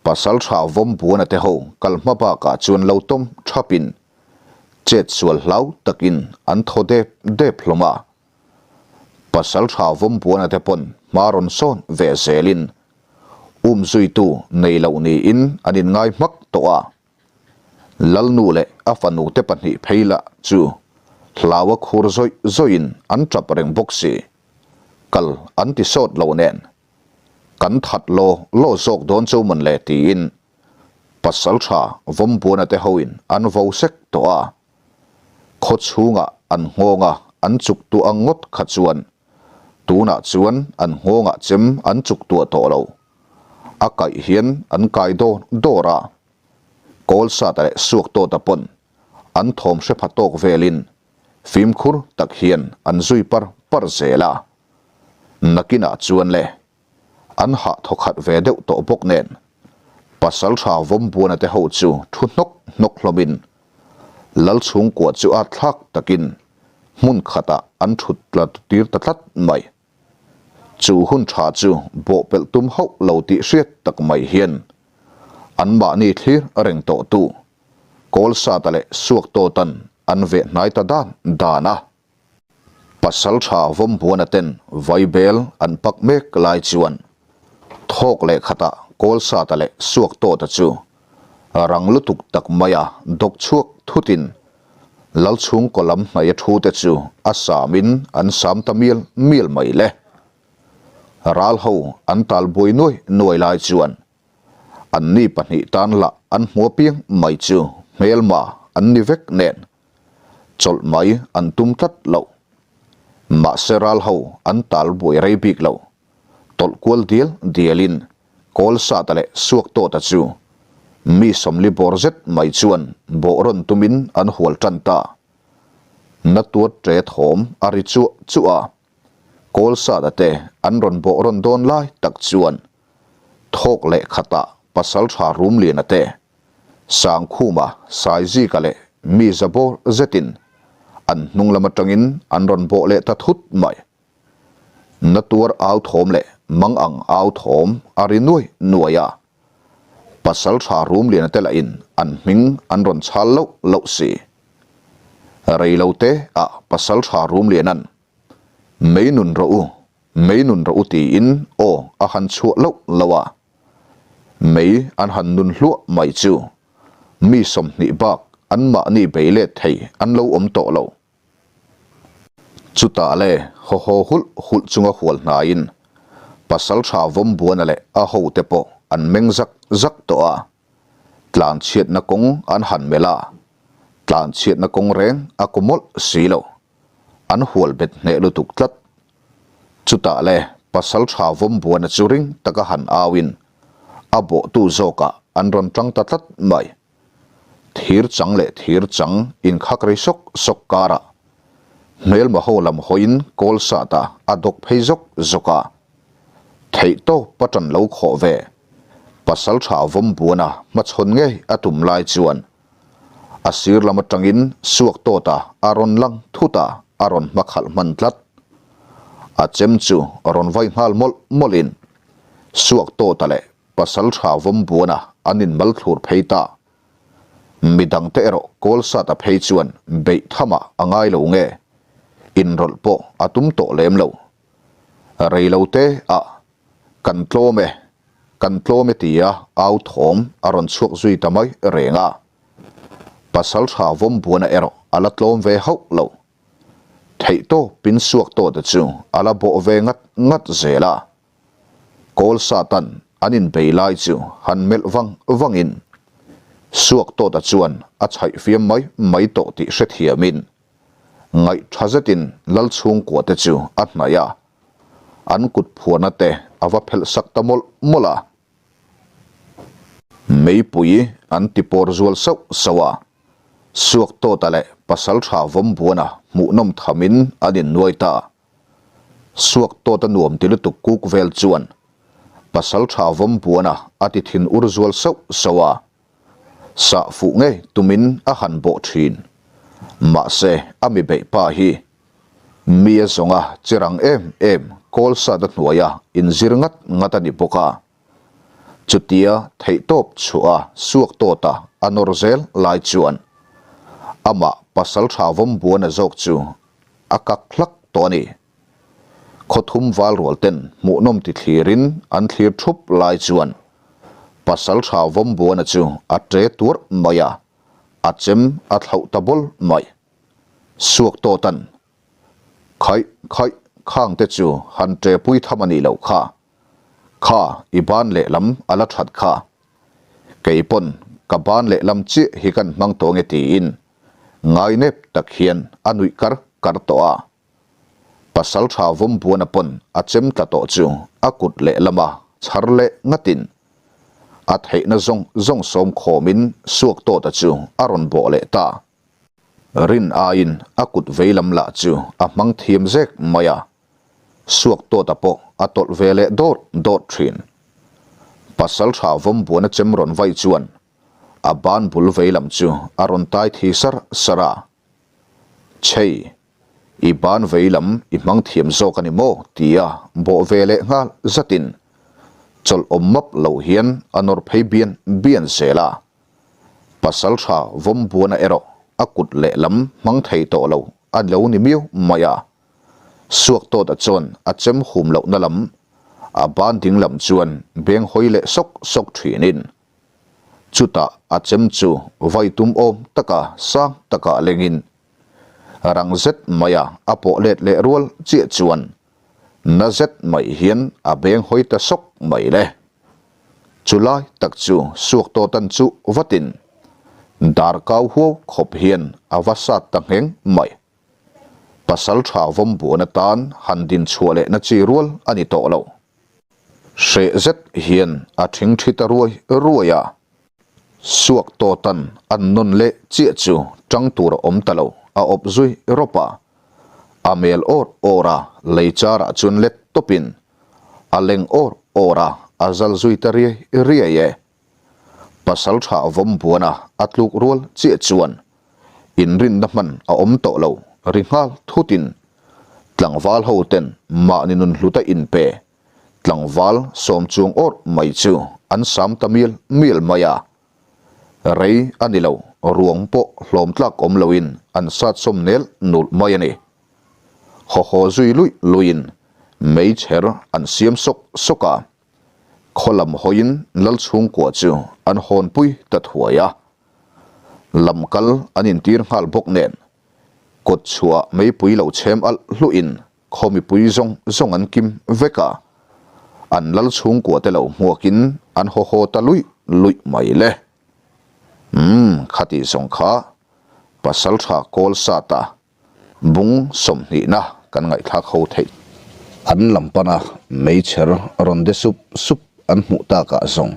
Pasal tha Vawmbuana te ho kal hma bakah chuan lo tawm thapin chet sual hlau takin an thaw dep dep hlawm a. Pasal tha Vawmbuana te pawn hma rawn sawn ve zelin um zuitu nei loh niin an inngai hmak tawh a. Lalnu leh a fanu te pahnih phei lah chu hlau a khur zawih zawihin an tap reng bawk si. Kal an ti sawt lo nen kan that law law zawk dawn chu mawn le tiin pasal tha Vawmbuana te hoin an vo sek tawh a. Khaw chhungah an nghawnga an chuk tuah ang ngawt kha chuan tunah chuan an nghawngah chem an chuk tuah tawh lo. A kaih hian an kai dawr dawr a. Kawlsata leh Suaktawta pawn an thawm hre pha tawk velin fimkhur tak hian an zui par par zel a. Nakinah chuan le, an hah thawkhat ve deuh tawh bawk nen, pasal tha Vawmbuana te ho chu thu hnawk hnawk hlawmin Lal chhungkua chu a thlak takin hmun khatah an thut tla tir ta tlat mai. Chu hun tha chu bawhpelh tum hauh lo tih hriat tak mai hian anmahni thlir reng tawhtu Kawlsata leh Suaktawtan an veh hnai ta dan dan a. Pasal tha Vawmbuana ten vaibel an pak mek lai chuan thawk leh khatah Kawlsata leh Suaktawta chu rang lutuk tak maia dawk chhuak thutin Lalchhungkaw lam hnaia thu te chu a samin an sam ta mial mial mai le. Ral ho an tal buai nuai nuai lai chuan. Anni pahnih tan lah an hmu apiang mai chu hmelma an ni vek nen chawlh mai an tum tlat lo. Mahse ral ho an tal buai rei bik lo. Tawlh kual dial dialin Kawlsata leh Suaktawta chu mi sawmli bawr zet mai chuan bawh rawn tumin an hual tan ta. Na tuar ṭe thawm a ri chuah chuah a. Kawlsata te an rawn bawh rawn dawn lai tak chuan thawk leh khatah Pasalṭha Rumliana te, Sangkhuma, Saizika leh mi za bawr zetin an hnung lam atangin an rawn bawh leh ta thut mai. Na tuar au thawm leh mang ang au thawm a ri nuai nuai a. Pasalṭha Rumliana te lahin an hming an rawn chhal loh loh si. Reilote ah Pasalṭha Rumliana'n, Mei nun rawh u, mei nun rawh u tiin aw a han chhuah loh loh a. Mei an han nun hluah mai chu mi 20 bak anmahni bei let thei an lo awm tawh lo. Chutah le haw haw hulh hulh chunga hual hnaiin Pasalṭha Vawmbuana leh a hote pawh an meng zak zak tawh a. Tlanchhiatna kawng an han melh a, tlanchhiatna kawng reng a kaw mawlh si lo. An hual bet hneh lutuk tlat. Chutah le Pasalṭha Vawmbuana chu ring taka han auin a bawhtu zawkah an rawn ṭang ta tlat mai. Thir chang leh thir chang inkhak rei sawk sawk karah hmelma ho lam hawiin kawl sat a, a dawk phei zawk zawk a. Theih tawp a tan lo khawh ve. Pasalṭha Vawmbuana hmachhawn ngei a tum lai chuan a sir lam atangin suak tawt a, a rawn lang thut a, a rawn hmakhalh hman tlat. A chem chu rawn vai nghal mawlh mawlhin suak tawta leh Pasalṭha Vawmbuana an inmal thlur phei ta. Midangte erawh Kawlsata phei chuan beih thamah a ngai lo nge, inrawlh pawh a tum tawh lem lo. Rei lo te ah kan tlawm e, kan tlawm e tia au thawm a rawn chhuak zui ta mai reng a. Pasalṭha Vawmbuana erawh a la tlawm ve hauh lo. Theihtawpin suak tawhte chu a la bawh ve ngat ngat zel a. Kawl Satan an inbei lai chu han melh vang vangin Suaktawta chuan a chhaih fiam mai mai tawh tih hrethiamin ngaih tha zetin lal chhungkua te chu a hnaih a, an kut phuarna te a va phelh sak ta mawlh mawlh a. Meipui an ti pawr zual sauh sauh a, Suaktawta leh Pasaltha Vawmbuana hmuhnawm thamin an innuai ta. Suak tawt a nuam ti lutuk kuk vel chuan Pasaltha Vawmbuana a ti thin ur zual sauh sauh a, sah fuh ngei tumin a han bawh thin. Mahse a mi beih pa hi mi a zawnga che rang em em kawl sat a hnuaia inzir ngat ngat a ni bawk a. Chutia theihtawp chhuah a suak tawt a a nawr zel lai chuan amah Pasaltha Vawmbuana zawk chu a kak hlak tawh a ni. Khawthum val rual ten hmuhnawm ti thlirin an thlir thup lai chuan Pasaltha Vawmbuana chu a ṭe tuarh mai a, a chem a thlauh ta bawl mai. Suak tawtan, Khaih, khaih, khang te chu han ṭe pui tham a nih loh kha. Kha, i ban lehlam a la that kha. Kei pawn ka ban lehlam chiah hi kan hmang tawh nge tiin Ngainep tak hian a nuih kar kar tawh a. Pasaltha Vawmbuana pawn a chem tla tawh chu a kut lehlama chhar leh ngatin a theihna zawng zawng sawm khawmin Suaktawta chu a rawn bawh leh ta. Rin aiin a kut veilam lah chu a hmang thiam zek mai a, Suaktawta pawh a tawlh ve leh dawrh dawrh thin. Pasaltha Vawmbuana chem rawn vai chuan A ban bul vei lam chu a rawn tai thi sar sar a. Chhei, i ban vei lam i hmang thiam zawk a ni maw? tia bawh ve leh nghal zatin chawlh awm map lo hian a nawr phei bian bian zel a. Pasaltha Vawmbuana erawh a kut lehlam hmang thei tawh lo a lo ni miau mai a. Suaktawta chuan a chem hum lohna lam a ban ding lam chuan beng hawi leh sawk sawk thinin Chutah a chem chu vai tum awm taka sang takah lengin rang zet maia a pawh let leh rual chiah chuan na zet mai hian a beng hawi ta sawk mai le. Chu lai tak chu suak tawtan chu vatin dar kau huau khawp hian a va sat ta ngheng mai. Pasal tha vawm buan atan han din chhuah leh na chi rual a ni tawh lo. Hreh zet hian a thing thi ta ruai ruai a. Suak tawtan an nawn leh chiah chu tang tur a awm ta lo, a awp zui rawp a. A mel awr awr a, lei charah chuan let tawpin a leng awr awr a, a zal zui ta riai riai e. Pasal tha vawm buana a tluk rual chiah chuan inrinna hman a awm tawh lo ri nghal thutin tlangval ho ten mahni nun hluta inpe tlangval sawm chuang awrh mai chu an sam ta mial mial mai a. Rei a ni lo, ruang pawh hlawm tlak awm loin an sat sawm nel nulh mai a ni. Haw haw zui luih luihin meichher an siam sawk sawk a. Khaw lam hawiin lal chhungkua chu an hawnpui ta thuai a. Lam kal an intir nghal bawk nen kawt chhuah meipui lo chhem alh hluhin khaw mipui zawng zawng an kim vek a. An lal chhungkua te lo hmuakin an haw haw ta luih luih mai le. Umm khatih zawng kha pasaltha kawl sat a. Bung sawmhnihna kan ngaihthlak ho theih. An lam pana meichher rawn de sup sup an hmuh takah zawng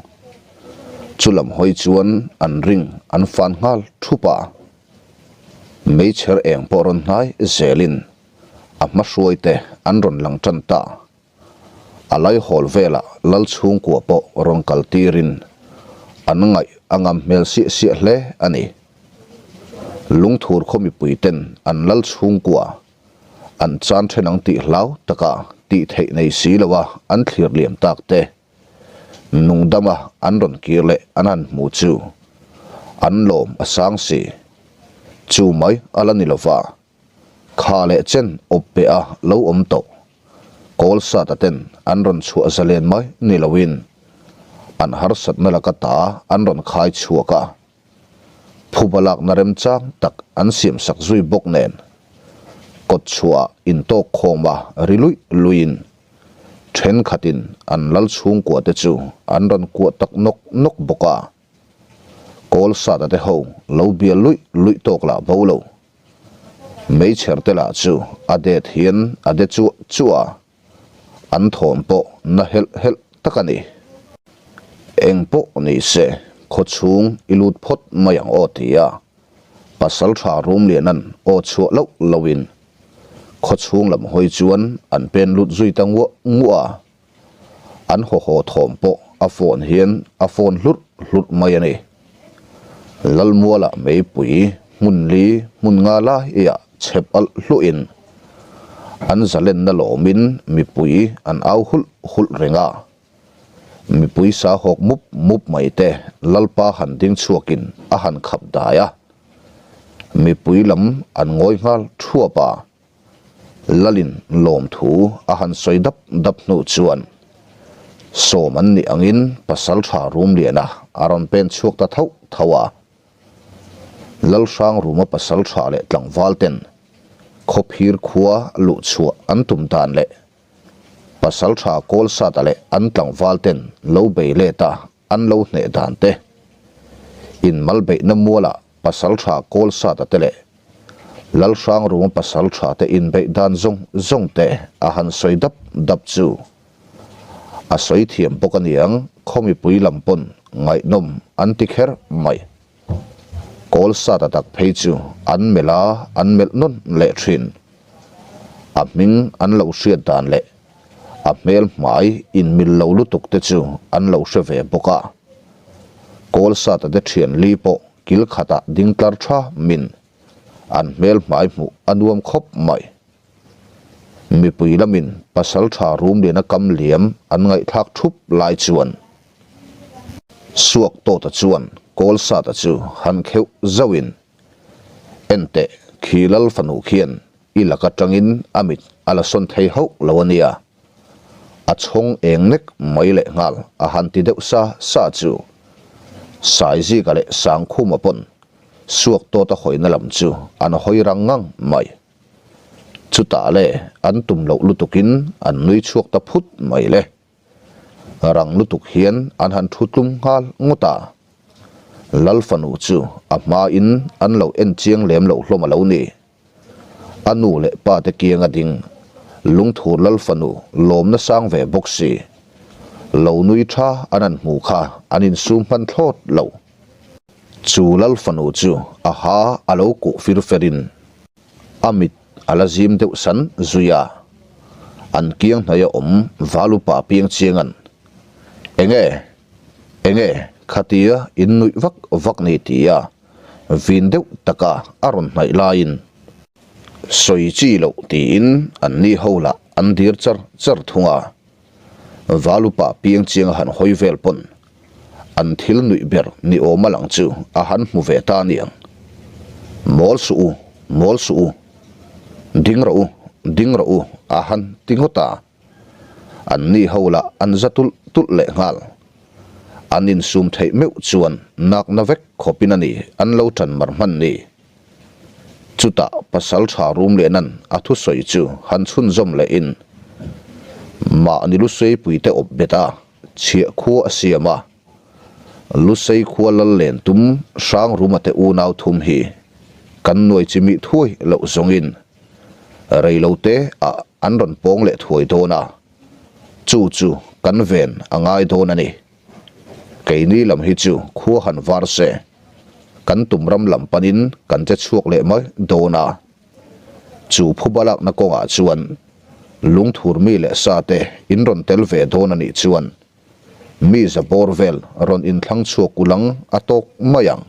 chu lam hawi chuan an ring an fan nghal thup a. Meichher eng pawh rawn hnai zelin a hma hruaite an rawn lang tan ta. A laihawl velah lal chhungkua pawh rawn kal tirin an ngaih a ngam hmel siah siah hle a ni. Lungthur khaw mipui ten an lal chhungkua an chan then ang tih hlau taka tih theih nei si loa an thlir liam tak te nungdama an rawn kir leh an han hmu chu an lawm a sang si. Chu mai a la ni lova. Kha leh chen awp peh a lo awm tawh. Kawl sata ten an rawn chhuah zalen mai ni loin an harsatna laka ta an rawn khai chhuak a. Phuba lakna remchang tak an siam sak zui bawk nen kawt chhuah intawk khawm a ri luih luihin thenkhatin an lal chhungkua te chu an rawn kuah tak nawk nawk bawk a. Kawl sata te ho lo bial luih luih tawk lah bo lo. Meichher te lah chu a det hian a de chuah chuah a, an thawm pawh na helh helh tak a ni. Eng pawh ni se khaw chhung i lut phawt mai ang aw ti a, Pasaltha Rumliana'n aw chhuah loh lohin khaw chhung lam hawi chuan an pen lut zui ta nguah nguah a. An haw haw thawm pawh a phone hian a phone hlurh hlurh mai a ni. Lalmualah meipui hmun li hmun nga laiah chhep alh hluhin an zalenna lawmin mipui an au hulh hulh reng a. Mipui sa hawk mup mup mai te Lalpa han ding chhuakin a han khap dai a. Mipui lam an ngawi nghal thuap a. Lalin lawmthu a han sawi dap dap hnu chuan sawm an nih angin Pasaltha Rumliana a rawn pen chhuak ta thauh thauh a. Lalhrang Ruma Pasaltha leh tlangval ten Khawphir khua luh chhuah an tum dan leh Pasaltha Kawlsata leh an tlangval ten lo bei let a an lo hneh dan te, inmalbeihna mualah Pasaltha Kawlsata te leh Lalhrangrunga Pasaltha te inbeih dan zawng zawng te a han sawi dap dap chu a sawi thiam bawk a niang, khaw mipui lam pawn ngaihnawm an ti kher mai. Kawlsata tak phei chu an melh a, an melh nawn leh thin. A hming an lo hriat dan leh a hmel hmai inmil lo lutuk te chu an lo hre ve bawk a. Kawlsata te thian li pawh kil khatah ding tlar tha min an hmel hmai hmuh a nuam khawp mai. Mipui lamin Pasaltha Rumliana kam liam an ngaihthlak thup lai chuan Suak Tawta chuan Kawlsata chu han kheuh zauhin, Enteh, khi lal fanu khian i lak atangin a mit a la sawn thei hauh lo a nia. A chhawng eng nek mai leh nghal a han ti deuh sa sa chu Saizika leh Sangkhuma pawn Suak Tawta hawina lam chu an hawi rang ngang mai. Chutah le an tum loh lutukin an nui chhuak ta phut mai le. Rang lutuk hian an han thu tlum nghal ngawt a. Lal fanu chu a hmain an lo en chiang lem loh hlawm a lo ni. A nu leh pa te kiang a ding, lungthur lal fanu lawmna sang ve bawk si. Lo nui tha an han hmu kha an insum hman thlawt lo. Chu lal fanu chu a ha a lo kuh fir ferin a mit a la zim deuh san zui a. An kiang hnaia awm valupa piang chianga'n, Enge? Enge? Khatia in nuih vak vak ni tia vin deuh taka a rawn hnaih laiin sawi chi loh tiin an ni ho lah an dir char char thung a. Valupa piang chiang a han hawi vel pawn an thil nuih ber ni awm a lang chu a han hmu ve ta aniang. Mawl suh u, mawl suh u, ding rawh u, ding rawh u a han ti ngawt a. An ni ho lah an za tulh tulh leh nghal. An insum theih meuh chuan nakna vek khawpin a ni an lo tan mar hman ni. Chutah pasal tha rum leh nan a thusawi chu han chhunzawm lehin mahni lusei te awp bet a, chhiah khua a siam a. Lusei khua lal len tum hrang ruma te unau thum hi kan nuai chimih thuai loh zawngin reilo te ah an rawn pawng leh thuai dawn a, chu chu kan ven a ngai dawn a ni. Keini lam hi chu khua han var se, kan tum ram lam panin kan che chhuak leh mai dawn a. Chu phuba lakna kawngah chuan lungthur mi leh sa te in rawn tel ve dawn a nih chuan mi za bawr vel rawn inthlang chhuak ulang a tawk mai ang.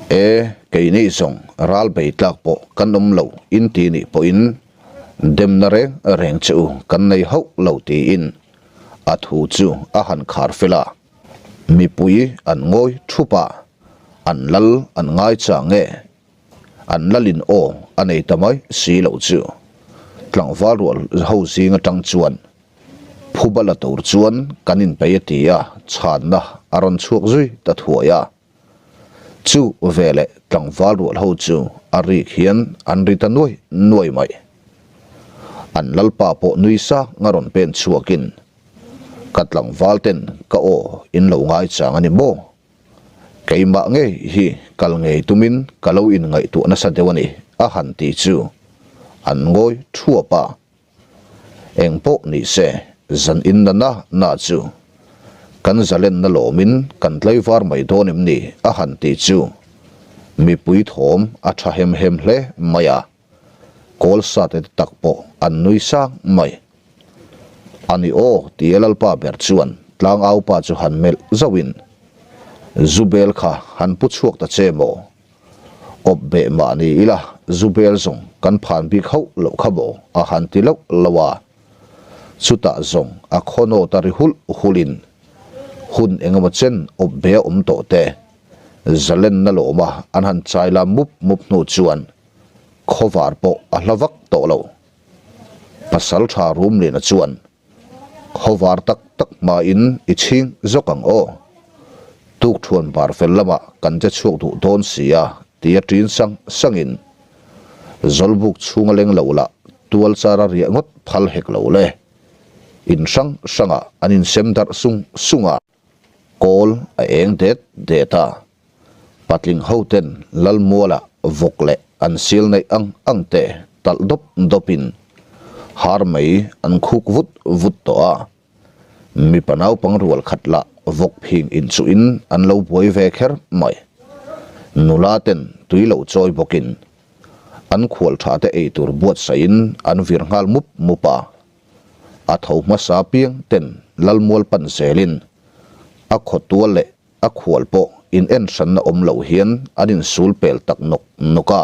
E, keini zawng ral bei tlak pawh kan awm lo in ti nih pawhin demna reng reng che u kan nei hauh lo tiin a thu chu a han khar fel a. Mipui an ngawi thup a, an lal an ngai chang e. An lalin aw a nei ta mai si loh chu tlangval rual ho zing atang chuan Phuba la tur chuan kan inpeih a ti a, chhanna a rawn chhuak zui ta thuai a. Chu veleh tlangval rual ho chu a rik hian an ri ta nuai nuai mai. An lalpa pawh nui sang a rawn pen chhuakin, Ka tlangval ten ka aw in lo ngai chang a ni maw? Keimah ngei hi kal ngei tumin ka lo inngaihtuah nasa deuh a ni a han ti chu an ngawi thuap a. Eng pawh ni se, zan in na na na chu kan zalenna lawmin kan tlaivar mai dawn em ni a han ti chu mipui thawm a tha hem hem hle mai a, kawl sate te tak pawh an nui sang mai. A ni aw tia Lalpa ber chuan tlangaupa chu han melh zauhin, Zubel kha han pu chhuak ta che maw? Awp beh mah ni ila zu bel zawng kan phan bik hauh loh kha maw a han ti loh loh a. Chutah zawng a khaw nawt a ri hulh hulhin hun engemaw chen awp be a awm tawh te zalenna lawma an han chai lam mup mup hnu chuan khawvar pawh a hla vak tawh lo. Pasaltha Rumliana chuan Khawvar tak tak hmain i chhing zawk ang aw. Tukthuan bar fel lamah kan che chhuak duh dawn si a, tia ṭin sang sangin Zawlbuk chhunga leng lo lah tual chara riah ngawt phal hek lo le. In hrang hrangah an insem darh sung sung a. Kawl a eng det det a. Patling hoten Lalmuala vawk leh an sil neih ang ang te talh dawp dawpin har mai an khuk vut vut tawh a. Mipa naupang rual khat lah vawk phing inchuhin an lo buai ve kher mai. Nula ten tui lo chawi bawkin an khual tha te eitur buatsaihin an vir nghal mup mup a. A tho hmasa piang ten Lalmual pan zelin a khawtual leh A khual pawh in en hranna awm loh hian an insul pel tak nawk nawk a.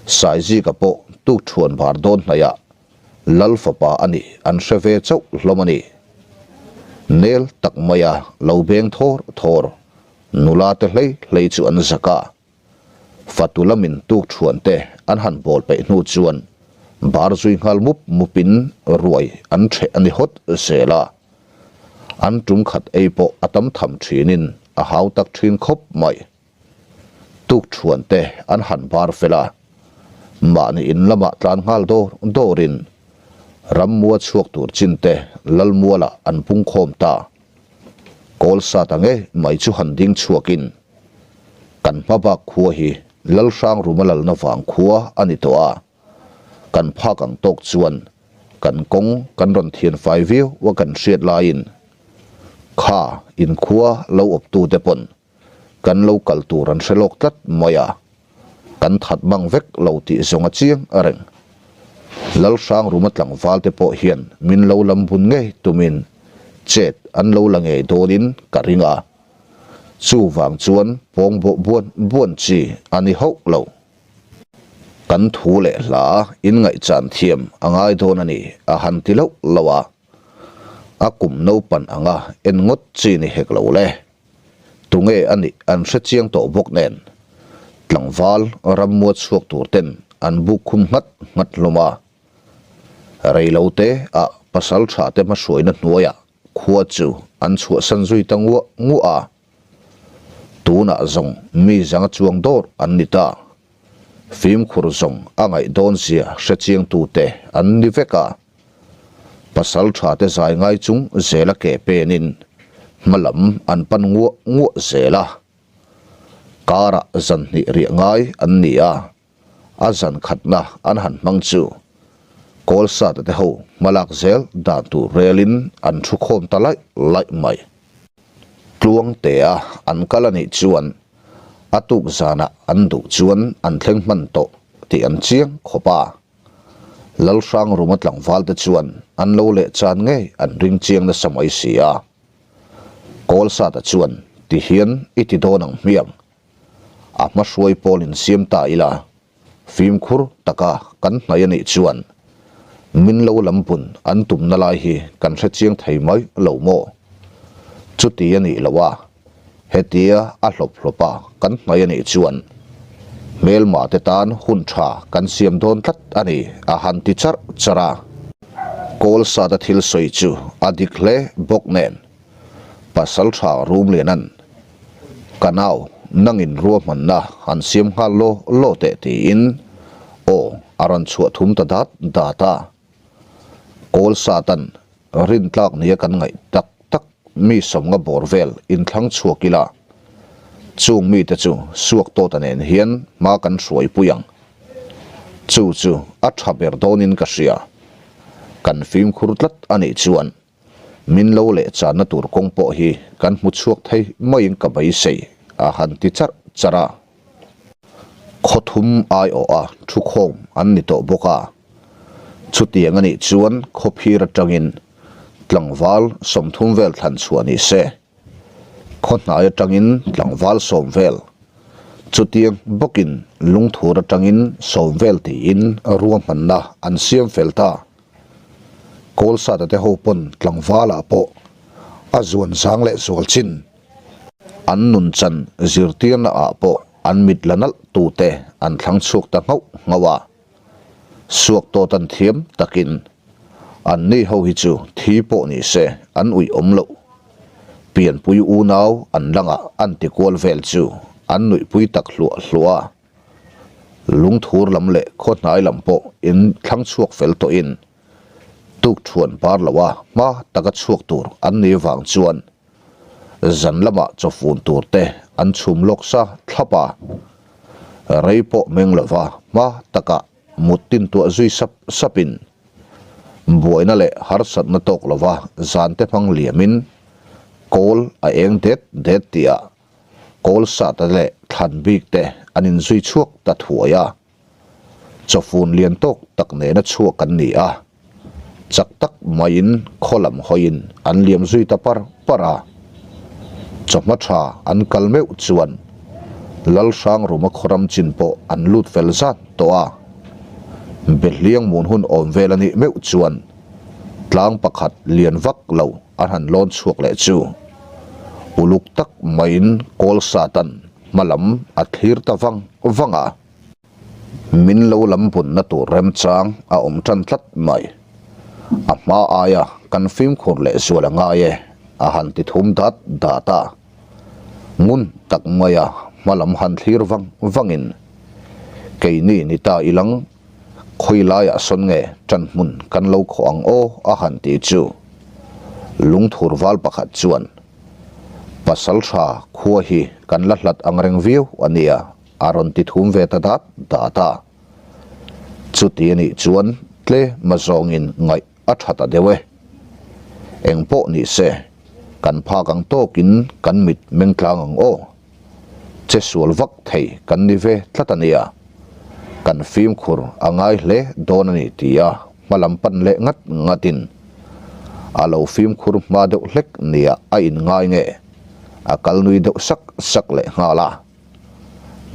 Saizika pawh tukthuan bar dawn hnaihah Lal fapa a nih an hre ve chauh hlawm a ni. Nel tak maia lo beng thawr thawr nula te hlei hlei chu an zak a. Fatu lamin tukthuan te an han bawl peih hnu chuan bar zui nghal mup mupin ruai an ṭheh a ni hawt zel a. An tum khat ei pawh a tam tham thinin a hau tak thin khawp mai. Tukthuan te an han bar fel a, mahni in lamah tlan nghal dawr dawrin. Rammua chhuak tur chin te Lalmualah an pungkhawm ta. Kawl sa ta ngei mai chu han ding chhuakin kan hma bak khua hi Lalhrang Ruma lalna vang khua a ni tawh a, kan phak ang tawk chuan kan kawng kan rawn thian fai viau a kan hriat laiin kha inkhua lo awptute pawn kan lo kal tur an hre lawk tlat mai a, kan that mang vek lo tih zawng a chiang a reng. Lalhrang Ruma tlangval te pawh hian min lo lam bun ngei tumin chet an lo la ngei dawnin ka ring a, chuvang chuan pawng bawh buan buan chi a ni hauh lo. Kan thu leh hla inngaihchan thiam a ngai dawn a ni a han ti loh loh a, a kum naupan anga en ngawt chi ni hek lo le. Tunge a nih an hre chiang tawh bawk nen, tlangval rammua chhuak tur ten an buk khum nghat nghat hlawm a. Reilo te ah pasal tha te hmahruaina hnuaiah khua chu an chhuahsan zui ta nguah nguah a. Tunah zawng mi zanga chuang dawr an ni ta. Fimkhur zawng a ngaih dawn zia hre chiang tute an ni vek a. Pasal tha te zai ngai chung zela ke penin hma lam an pan nguah nguah zel a. Karah zan hnih riah ngai an ni a, a zan khatna an han hmang chu Kawlsata te ho hmalak zel dan tur relin an thu khawm ta laih laih mai. Tluangtea an kal a nih chuan a tuk zanah an duh chuan an thleng hman tawh tih an chiang khawp a. Lalhrang Ruma tlangval te chuan an lo leh chan ngei an ring chiang nasa mai si a. Kawlsata chuan ti hian i ti dawn ang hmiang. A hma hruai pawl in siam ta ila, fimkhur taka kan hnaih a nih chuan min lo lam bun an tumna lai hi kan hre chiang thei mai lo maw? Chuti a nih loh a. Hetia a hlawp hlawp a kan hnaih a nih chuan hmelma te tan hun tha kan siam dawn tlat a ni a han ti charh charh a. Kawl sata thil sawi chu a dik hle bawk nen pasal tha Rumliana'n ka nau nangin ruahmanna han siam nghal law law teh tiin aw a rawn chhuah thum ta dat dat a. Kawl satan Rintlak nia kan ngaih tak tak mi sawmnga bawr vel inthlang chhuak ila, chung mite chu suak tawta nen hian hma kan hruai pui ang. Chu chu a tha ber dawnin ka hria. Kan fimkhur tlat a nih chuan min lo leh channa tur kawng pawh hi kan hmu chhuak thei maiin ka beisei a han ti charh charh a. Khawthum aiawha thukhawm an ni tawh bawk a. Chutiang a nih chuan khawphir atangin tlangval 30 vel thlan chhuah ni se. Khawhnai atangin tlangval 10 vel, chutiang bawkin lungthur atangin 10 vel tiin ruahmanna an siam fel ta. Kawlsata te ho pawn tlangvalah pawh a zuan zang leh zual chin. An nunchan zirtirna ah pawh an mit la nalh tute an thlang chhuak ta nghauh nghauh a. Suak tawt an thiam takin an ni ho hi chu thi pawh ni se an uih awm loh. Pianpui unau an langah an ti kual vel chu an nuihpui tak hluah hluah a. Lungthur lam leh khawhnai lam pawh in thlang chhuak fel tawhin tukthuan par loa hma taka chhuak tur an ni vang chuan zan lamah chawfun tur te an chhum lawk sa thlap a, rei pawh meng lova hma takah mut tin tuah zui sap sapin buaina leh harsatna tawk lova zan te hmang liamin kawl a eng det det tihah kawl sata leh thlan bik te an inzui chhuak ta thuai a. Chawfun lian tawk tak nena chhuak an ni a, chak tak maiin khaw lam hawiin an liam zui ta par par a. Chawhma tha an kal meuh chuan Lalhrang Ruma khawram chin pawh an lut fel zat tawh a. Behliang mun hun awm vel a nih meuh chuan tlang pakhat lian vak lo an han lawn chhuak leh chu uluk tak maiin kawl satan hma lam a thlir ta vang vang a. Min lo lam bunna tur remchang a awm tan tlat mai. A hma aia kan fimkhur leh zual a ngai e, a han ti thum dat dat a. Ngun tak maia hma lam han thlir vang vangin, Keini ni ta ilang. Khawi laiah sawn nge ṭan hmun kan lo khawh ang aw a han ti chu lungthur val pakhat chuan Pasal tha khua hi kan la hlat ang reng viau a nia a rawn ti thum ve ta dat dat a. Chuti a nih chuan tlema zawngin ngaih a tha ta deuh e. Eng pawh ni se kan phak ang tawkin kan mit meng tlang ang aw. Che sual vak thei kan ni ve tlat a nia. Kan fimkhur a ngai hle dawn a ni ti a hma lam pan leh ngat ngatin a lo fimkhur hma deuh hlek nia a inngai nge a kal nui deuh sak sak leh nghal a.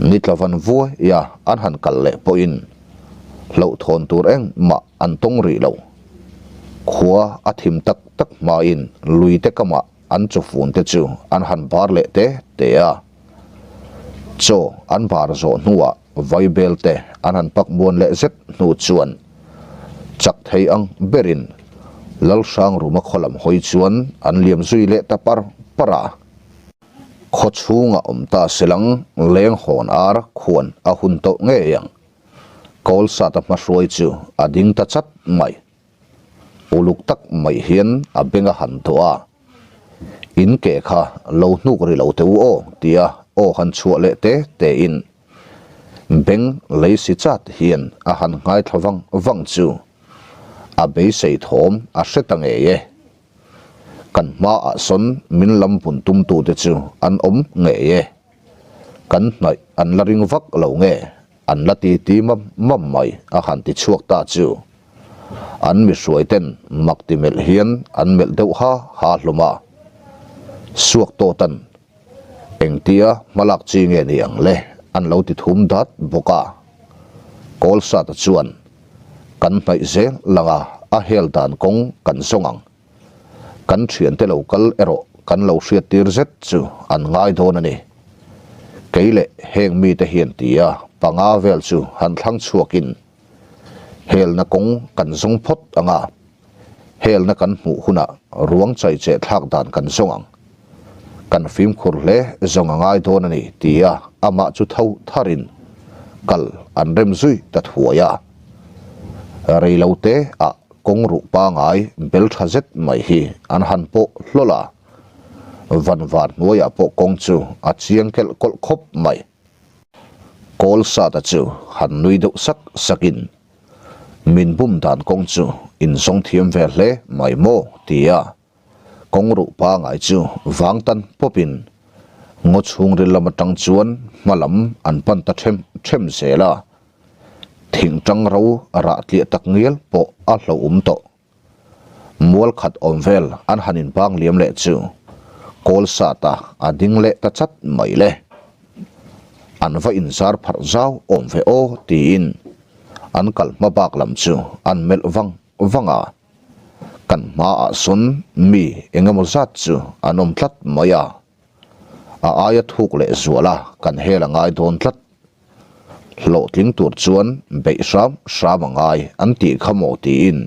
Ni tla van vuai a an han kal leh pawhin hlauhthawn tur engmah an tawng rih lo. Khua a thim tak tak hmain lui te kamah An chawfun te chu an han bar leh te te a. Chaw an bar zawh hnuah vaibel te an han pak muan leh zet hnu chuan chak thei ang berin Lalhrangruma khaw lam hawi chuan an liam zui leh ta par par a. Khaw chhungah awm ta selang leng hawn ar khuan a hun tawh ngei ang. Kawlsata hmahruai chu a ding ta chat mai. Uluk tak mai hian a beng a han tawh a, In ke kha lo hnuk ri lo teh u aw tia aw han chhuah leh te te in beng lei si chat hian a han ngaithla vang vang chu a beisei thawm a hre ta ngei e. Kan hmaah sawn min lam bun tumtute chu an awm ngei e. Kan hnaih an la ring vak lo nge An la ti ti mam mam mai a han ti chhuak ta chu. An mi hruai ten mak ti melh hian an melh deuh ha ha hlawm a. Suak tawt an engtia hmalak chi nge ni ang le an lo ti thum dat bawk a. Kawlsata chuan kan hnaih zel langa a hel dan kawng kan zawng ang. Kan thiante lo kal erawh kan lo hriattir zet chu an ngai dawn a ni. Kei leh heng mite hian tia panga vel chu han thlang chhuakin helna kawng kan zawng phawt ang a, helna kan hmuh hunah ruang chaicheh thlak dan kan zawng ang. Kan fimkhur hle zawng a ngai dawn a ni tia amah chu tho tharin kal an rem zui ta thuai a. Reilote ah Kawng ruh pangai bel tha zet mai hi an han pawh hlawl a, van van hnuaiah pawh kawng chu a chiang kelh kawlh khawp mai. Kawl sata chu han nui deuh sak sakin, Min bum dan kawng chu in zawng thiam ve hle mai maw? ti a, kawng ruh pangai chu vang tan pawpin ngaw chhungril lam atang chuan hma lam an pan ta them them zel a. Thing tang ro rah tliah tak ngial pawh a hlauhawm tawh. Mual khat awm vel an han inbang liam leh chu kawl sat a a ding leh ta chat mai le. An va inzar pharh zau awm ve aw tiin an kal hma bak lam chu an melh vang vang a. Kan hmaah sawn mi eng emaw zat chu an awm tlat mai a. A aia thuk leh zual a kan hel a ngai dawn tlat. Hlawhtling tur chuan beih hram hram a ngai an tih kha maw tiin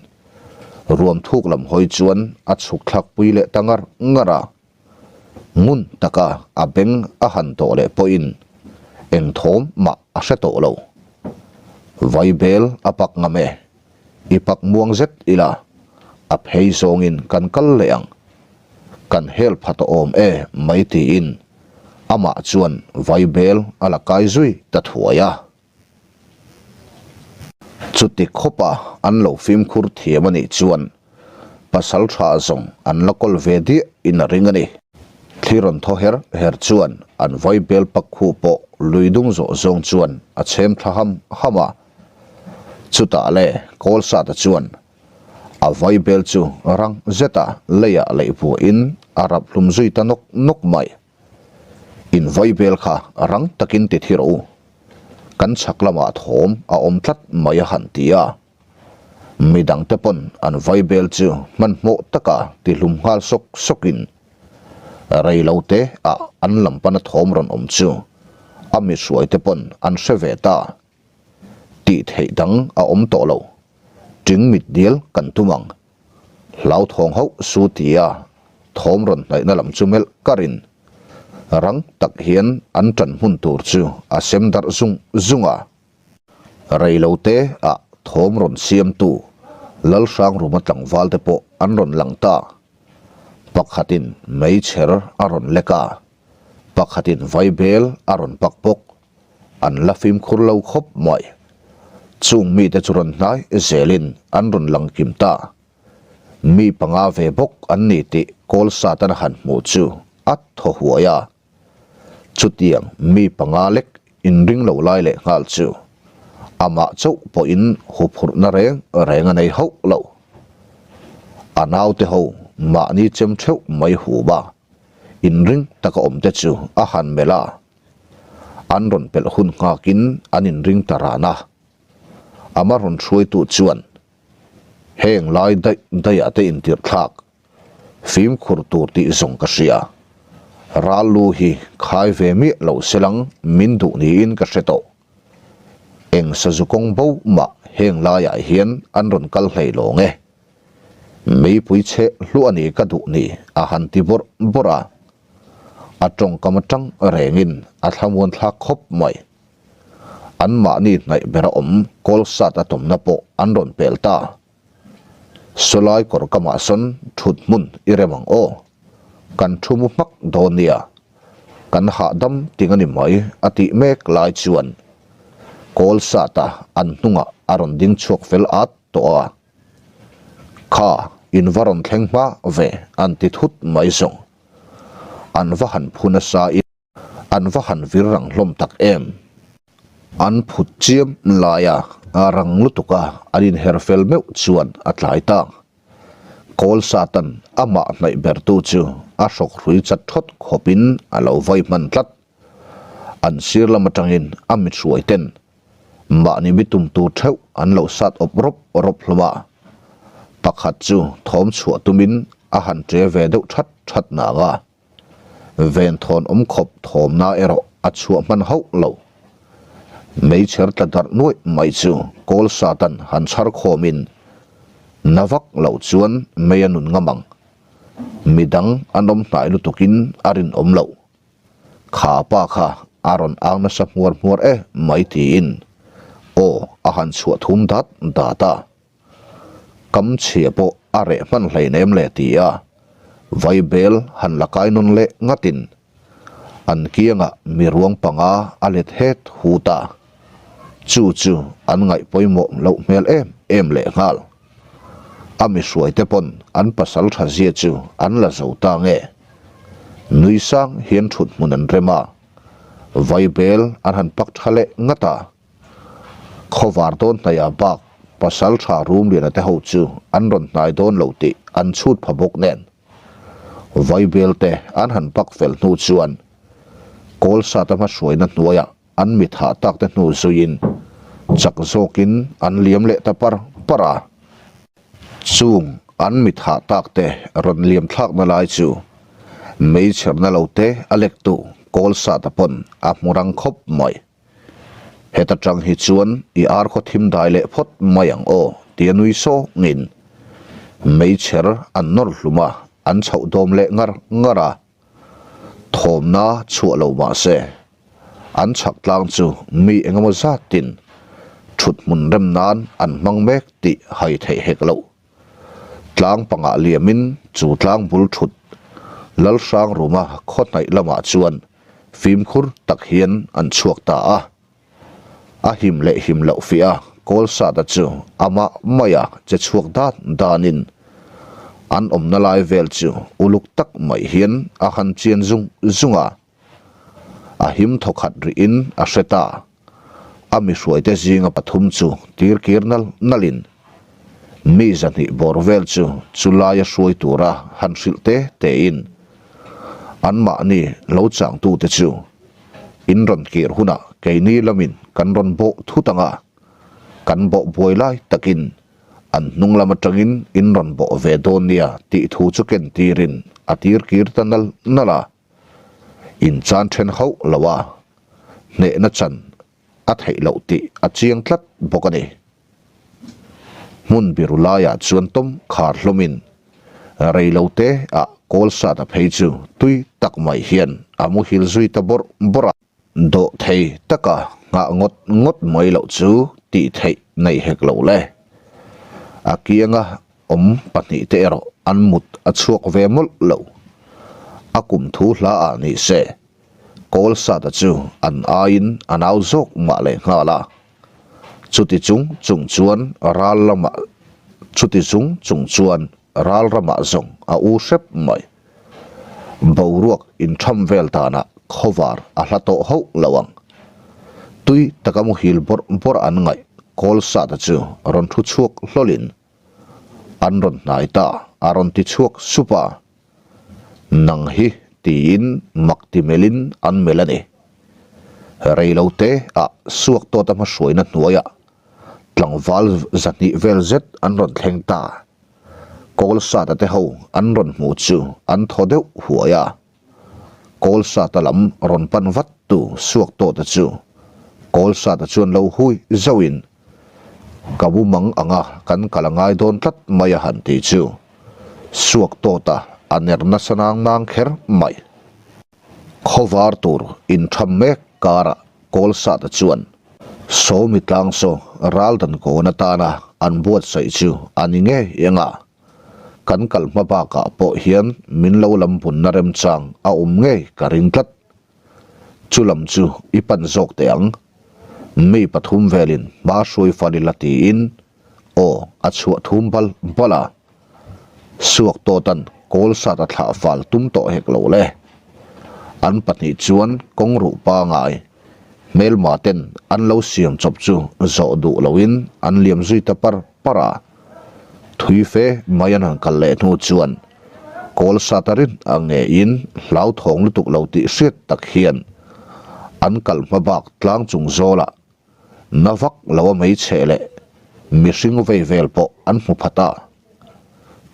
ruam thuk lam hawi chuan a chhuk thlak pui leh ta ngar ngar a. Ngun taka a beng a han tawh leh pawhin eng thawm mah a hre tawh lo. Vaibel a pak ngam e. I pak muang zet ila a phei zawngin kan kal leh ang. Kan hel pha tawh awm e mai tiin amah chuan vaibel a la kai zui ta thuai a. Chuti khawpa an lo fimkhur thiam a nih chuan pasal tha zawng an la kawl ve diah in a ring a ni. Thli rawn thaw her her chuan an vaibel pak khu pawh lui dung zawh zawng chuan a chhem thla ham ham a. Chutah le Kawlsata chuan a vaibel chu rang zeta leiah leih vuahin a rap hlum zui ta nawk nawk mai. In vaibel kha rang takin ti thi rawh u. Kan chhak lamah thawm a awm tlat mai a han ti a. Midangte pawn an vaibel chu hmanhmawh taka ti hlum nghal sawk sawkin reilote ah an lam pana thawm rawn awm chu a mihruaite pawn an hre ve ta. Tih theih dang a awm tawh lo. Ting mit dial kan tum ang. Hlauthawng hauh su tia thawm rawn hnaihna lam chu melh karin rang tak hian an ṭan hmun tur chu a sem darh zung zung a. Reilote ah. thawm rawn siamtu Lalhrangruma tlangvalte pawh an rawn lang ta. Pakhatin meichher a rawn lek a, pakhatin vaibel a rawn pak bawk. An la fimkhur lo khawp mai. Chung mite chu rawn hnai zelin an rawn lang kim ta. Mi panga ve bawk an ni tih Kawlsatan a han hmuh chu a thaw huai a. Chutiang mi panga lek inring lo lai leh nghal chu amah chauh pawhin huphurhna reng reng a nei hauh lo. A naute ho mahni chem theuh mai hup a, inring taka awm te chu a han melh a. An rawn pelh hun nghakin an inring ta ran a. Ama rawn hruaitu chuan heng lai daih daihah te intirh thlak Fimkhur tur tih zawng ka hria. Ral lu hi khai ve miah lo selang min duh niin ka hre tawh. Eng sazu kawng bo mah heng laiah hian an rawn kal hlei lawng e. Meipui chhe hluah a ni ka duh ni a han ti bawrh bawrh a. A tawngkam atang rengin a thlamuan thlak khawp mai. Anmahni hnaih bera awm Kawlsat a tawmna pawh an rawn pel ta. Sawlai kawr kamah sawn thut hmun i rem ang aw. Kan thu mu hmak dawn nia. Kan hahdam ting a ni mai a tih mek lai chuan kawl sata an hnungah a rawn ding chhuak fel at tawh a. Kha in va rawn thleng hma ve an ti thut mai zawng. An va han phu nasa in. An va han vir rang hlawm tak em? An phut chiam laia rang lutuk a an inher fel meuh chuan a tlai ta. Kawl Satan amah hnaih bertu chu a hrawk hrui chat thawt khawpin a lo vai hman tlat. An sir lam atangin a mithruai ten mahni mi tum tur theuh an lo sat awp rawp rawp hlawm a. Pakhat chu thawm chhuah tumin a han ṭe ve deuh that that nang a. Venthawn awm khawp thawmna erawh a chhuah hman hauh lo. Meichher tla darh nuaih mai chu kawl satan han chhar khawmin na vak lo chuan mei a nun ngam ang. Midang an awm hnai lutukin a rinawm loh. Kha pa kha a rawn ang nasa hmuar hmuar e mai tiin aw a han chhuah thum dat dat a. Kam chhia pawh a reh hman hleinem le ti a, vaibel han la kai nawn leh ngatin an kiangah mi ruang panga a let het hut a, chu chu an ngaih pawimawh loh hmel em em lehnghal. A mi hruaite pawn an pasal tha zia chu an la zo ta nge? Nui sang hian thut hmun an rem a, vaibel an han pak tha leh ngat a. Khawvar dawn hnaihah bak pasal tha Rumliana te ho chu an rawn hnai dawn lo tih an chhut pha bawk nen. Vaibel te an han pak fel hnu chuan Kawlsata hmahruaina hnuaiah an mit hah tak te hnu zuiin chak zawkin an liam leh ta par par a. Chung an mit hah tak te rawn liam thlakna lai chu meichherna lo te a lektu Kawlsata pawn a hmu rang khawp mai. Heta tang hi chuan i ar khaw thim dai leh phawt mai ang aw tia nui sawngin meichher an nawr hlum a, an chhoh dawm leh ngar ngar a. Thawmna chhuah lo mah se, an chhak tlang chu mi engemaw zatin thut hmun rem nan an hmang mek tih hai theih hek loh. Tlang pangah liamin chu tlang bul thut Lalhrang Ruma khaw hnaih lamah chuan fimkhur tak hian an chhuak ta a. A him leh him loh fiah a Kawlsata chu amah maia che chhuak dan danin an awmna lai vel chu uluk tak mai hian a han chian zung zung a. A him thawkhat rihin a hre ta. A mi hruaite zinga pathum chu tir kir nal nalin mi zahnih bawr vel chu chu laia hruai tura han hrilh te tein anmahni lo changtute chu in rawn kir hunah keini lamin kan rawn bawh thut ang a, kan bawh buai lai takin an hnung lam atangin in rawn bawh ve dawn nia tih thu chu ken tirin a tir kir ta nal nal a. In chan then hauh lo a, hnehna chan a theih loh tih a chiang tlat bawk a ni. Hmun biru laiah chuan tawm khar hlawmin rei lo te ah kawl sat a phei chu tui tak mai hian a muhil zui ta bawrh bawrh a. Dawhthei taka nghah ngawt ngawt mai loh chu tih theih nei hek lo le. A kianga awm pahnihte erawh an mut a chhuak ve mawlh lo. A kum thu hla ah ni se, Kawlsata chu an aiin a nau zawk mah leh nghal a. Chuti chung chung chuan ral lamah chuti chung chung chuan ral ramah zawng a u hrep mai. Boruak intham vel danah khawvar a hla tawh hauh lo ang. Tui taka muhil bawrh bawrh an ngaih Kawlsata chu rawn thu chhuak hlawlin an rawn hnai ta a rawn ti chhuak sup a. Nang hi tiin mak ti melhin an melh a ni. Reilote ah suak tawta hmahruaina hnuaiah tlangval zahnih vel zet an rawn thleng ta. Kawlsata te ho an rawn hmuh chu an thaw deuh huai a. Kawlsata lam rawn pan vat tu suak tawh te chu Kawlsata chuan lo hui zauhin ka bumang anga kan kal a ngai dawn tlat mai a han ti chu suak tawta a ner nasa nang nang kher mai. Khawvar tur intham mek karah Kawlsata chuan Sawmi tlang saw raldan kawn atana an buatsaih chu a ni ngei eng a, kan kal hma bakah pawh hian min lo lam bunna remchang a awm ngei ka ring tlat. Chu lam chu i pan zawk teh ang. Mi pathum velin hma hruai fal ila tiin Aw, a chhuah thum bal bal a. Suak tawtan kawl sat a thlah fal tum tawh hek lo le. An pahnih chuan kawng ruh pangai, hmelma ten an lo siam chawp chu zawh duh loin an liam zui ta par par a. Thui fe mai an han kal leh hnu chuan kawl sat a rin ang ngeiin hlauthawng lutuk lo tih hriat tak hian an kal hma bak tlang chung zawlah Na vak lo a hmeichhe leh mihring vei vel pawh an hmu phat a.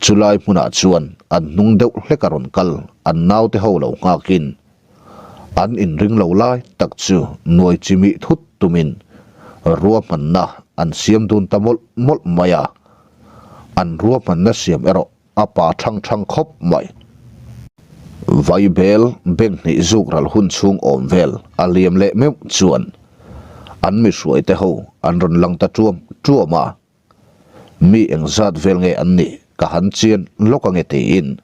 Chulai hmunah chuan an hnung deuh hlek a rawn kal an naute ho lo nghakin an inring lo lai tak chu nuai chimih thut tumin ruahmanna an siam dun ta mawlh mawlh mai a. An ruahmanna siam erawh A pa thang thang khawp mai. Vaibel beng hnih zuk ral hun chhung awm vel a liam leh meuh chuan an mi hruaite ho an rawn lang ta tuam tuam a. Mi engzat vel nge an nih ka han chian lawk ange tiin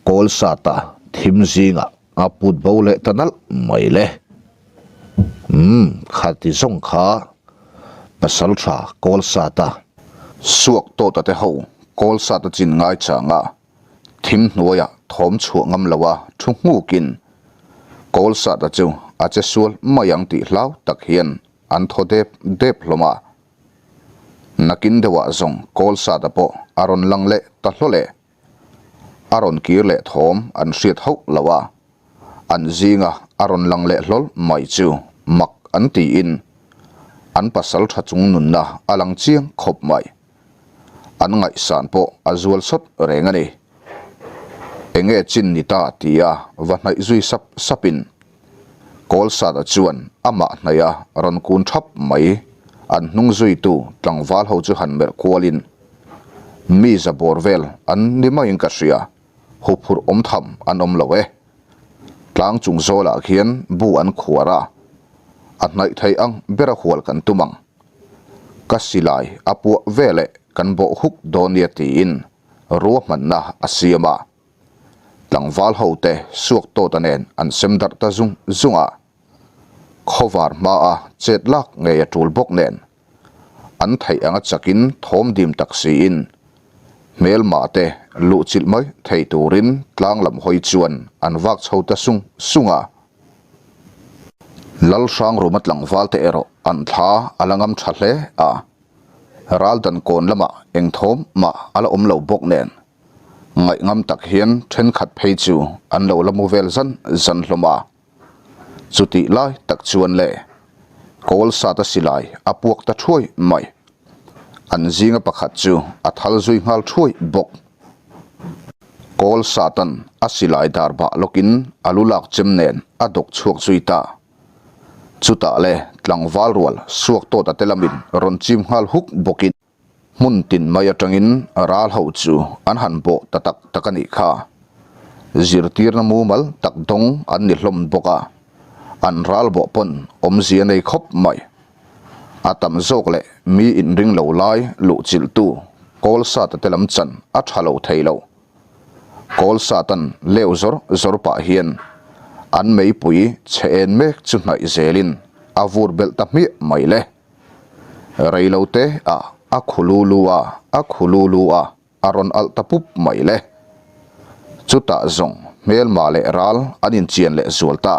kawl sata thim zingah a put bo leh ta nalh mai le. Umm khati zawng kha pasal tha kawl sata suak tawta te ho kawl sata chin ngai changa thim hnuaia thawm chhuah ngam loa thu hmukin kawl sata chu a che sual mai ang tih hlau tak hian an thaw dep dep hlawm a. Nakin deuhah zawng kawl sata pawh a rawn lang leh ta hlaw le. A rawn kir leh thawm an hriat hauh lo a, an zinga a rawn lang leh hlawl mai chu mak an tiin an pasal tha chung nunna a lang chiang khawp mai. An ngaihsan pawh a zual sawt reng a ni. Enge chin ni ta tia va hnaih zui sap sapin Kawlsata chuan amah hnaiha rawn kun thap mai. An hnung zuitu tlangval ho chu han merh kualin, Mi za bawr vel an ni maiin ka hria, huphurh awm tham an awm lo e. Tlang chung zawlah khian bu an khuar a, a hnaih thei ang bera hual kan tum ang. Ka silai a puah veleh kan bawh huk dawn nia tiin ruahmanna a siam a. Tlangval ho te suak tawta nen an sem darh ta zung zung a, khawvar hmaa chet lak ngei a tul bawk nen an theih anga chakin thawm dim tak siin hmelma te luhchilh mai thei turin tlang lam hawi chuan an vak chho ta sung sung a. Lalhrangruma tlangval te erawh an thla a la ngam tha hle a, raldan kawn lamah eng thawm mah a la awm lo bawk nen Ngaihngam tak hian thenkhat phei chu an lo la mu vel zan zan hlawm a. Chutih lai tak chuan le kawl sata silai a puak ta thuai mai. An zinga pakhat chu a thal zui nghal thuai bawk. Kawl satan a silai dar bah lawkin a lu lak chem nen a dawk chhuak zui ta. Chutah le tlangval rual suak tawta te lamin rawn chim nghal huk bawkin. Hmun tin mai atangin ral ho chu an han bawh ta tak tak a nih kha. Zirtirna mumal tak dawng an ni hlawm bawk a. An ral bawh pawn awmzia nei khawp mai. A tam zawk leh mi inring lo lai luhchilhtu Kawlsata te lam chan a tha lo thei lo. Kawlsatan leu zawr zawr pah hian an meipui chhe en mek chu hnaih zelin a vur belh ta hmiah mai le. Reilote ah a khu lu lu a, a khu lu lu a. A rawn alh ta pup mai le. Chutah zawng hmelma leh ral an inchian leh zual ta.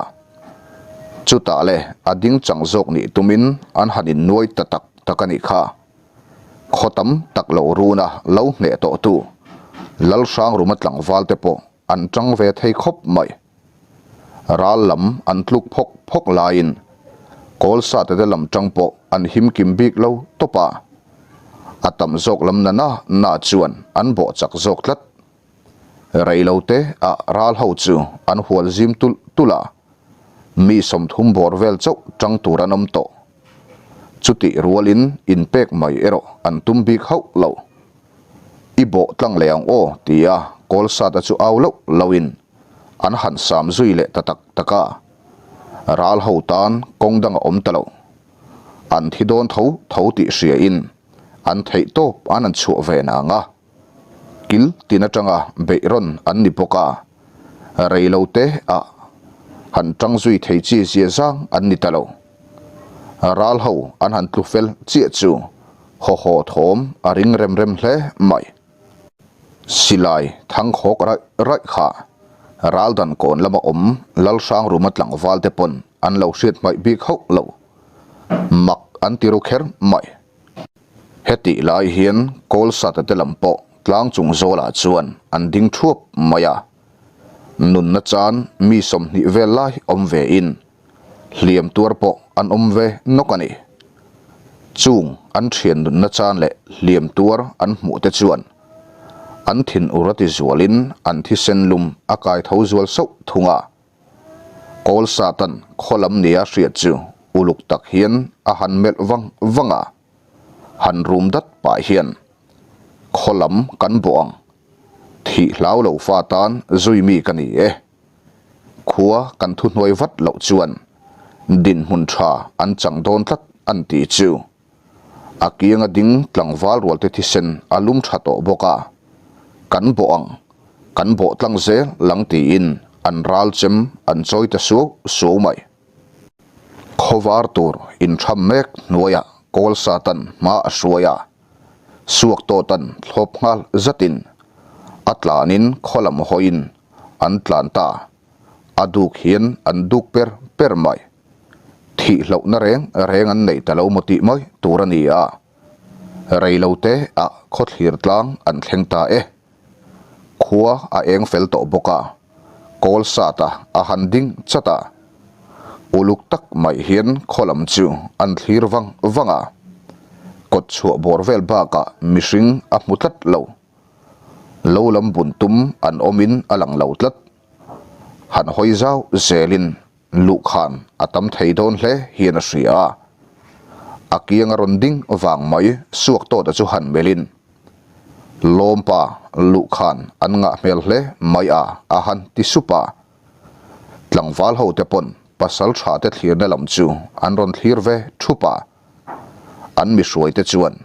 Chutah le a ding chang zawk nih tumin an han innuai ta tak tak a nih kha. Khaw tam tak lo runa lo hneh tawhtu Lalhrangruma tlangval te pawh an tang ve thei khawp mai. Ral lam an tluk phawk phawk laiin Kawlsate te lam tang pawh an him kim bik lo tawp a, a tam zawk lam na na na chuan an bawh chak zawk tlat. Rei lo te ah ral ho chu an hual zim tulh tulh a, mi 30 bawr vel chauh tang tur an awm tawh. Chutih rualin inpek mai erawh an tum bik hauh lo. I bawh tlang leh ang aw tia Kawlsata chu au loh lohin an han sam zui leh ta tak tak a. Ral ho tan kawng dang a awm ta lo. An thi dawn tho tho tih hriain an theih tawp an an chhuah ve nang a. Kil tin atanga beih rawn an ni bawk a, rei lo te ah han tang zui thei chi zia zang an ni ta lo. Ral ho an han tlu fel chiah chu haw haw thawm a ring rem rem hle mai. Silai thang khawk raih raih kha ral dan kawn lama awm Lalhrangruma tlangval te pawn an lo hriat hmaih bik hauh lo. Mak an ti ru kher mai. Hetih lai hian Kawlsata te lam pawh tlang chung zawlah chuan an ding thuap mai a. Nunna chan mi 20 vel lai awm ve in hliam tuar pawh an awm ve nawk a ni. Chung an thian nunna chan leh hliam tuar an hmuh te chuan an thinur a ti zualin an thisen lum a kai tho zual sauh thung a. Kawlsatan khaw lam nia hriat chu uluk tak hian a han melh vang vang a, han rum dat pah hian, Khaw lam kan bawh ang, thih hlau lo fa tan zui mi ka ni e. Khua kan thuhnuai vat loh chuan dinhmun tha an chang dawn tlat an ti chu. A kianga ding tlangval rualte thisen a lum tha tawh bawk a, Kan bawh ang, kan bawh tlang zel lang tiin an ral chem an chawi ta suau suau mai. Khawvar tur intham mek hnuaiah kawl satan hma a hruai a, suak tawtan thlawp nghal zatin a tlanin khaw lam hawiin an tlan ta, a duk hian an duk per per mai. Thih hlauhna reng reng an nei ta lo maw tih mai tur a ni a, rei lo te ah khawthlir tlang an thleng ta e. Khua a eng fel tawh bawk a, kawl sat a a han ding chat a, uluk tak mai hian khaw lam chu an thlir vang vang a, kawt chhuah bawr vel bakah mihring a hmu tlat lo. Lo lam bun tum an awmin a lang lo tlat. Han hawi zau zelin Luhkhan a tam thei dawn hle hian a hria a, a kiang a rawn ding vang mai suak tawta chu han melhin, Lawmpa, luhkhan an ngah hmel hle mai a a han ti sup a. Tlangval ho te pawn pasal tha te thlirna lam chu an rawn thlir ve thup a, an mihruai te chuan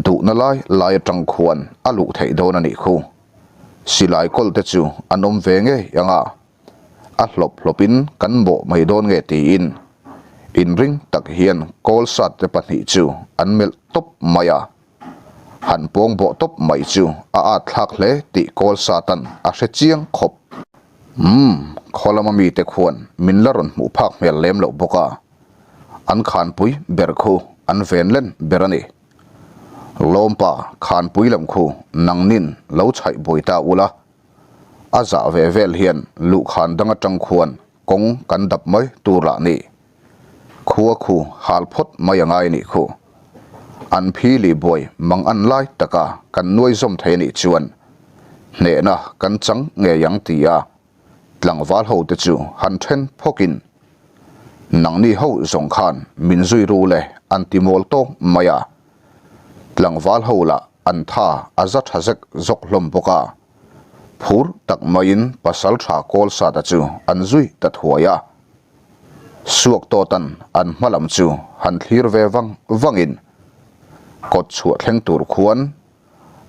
duhna lai lai atang khuan a luh theih dawn a nih khu. Silai kawl te chu an awm ve ngei ang a. A hlawp hlawpin kan bawh mai dawn nge tiin inring tak hian kawl sat te pahnih chu an melh tawp mai a. Han pawng bawh tawp mai chu a at thlak hle tih kawl satan a hre chiang khawp. Umm, khaw lama mite khuan min la rawn hmuh phak hmel lem loh bawk a, an khanpui ber khu an ven len ber a ni. Lawmpa, khanpui lam khu nangnin lo chhaih buai ta ula, A zah ve vel hian luhkhan dang atang khuan kawng kan dap mai tur lah ni. Khua khu hal phawt mai a ngai nih khu. An phi lih buai mang an lai taka kan nuai zawm thei anih chuan hnehna kan chang ngei ang ti a tlangval ho te chu han then phawkin nangni ho zawng khan min zui ru le an ti mawl tawk mai a. Tlangval ho lah an tha a za tha zek zawk hlawm bawk a, phur tak maiin pasal tha kawl sata chu an zui ta thuai a. Suak tawtan an hma lam chu han thlir ve vang vangin kawt chhuah thleng tur khuan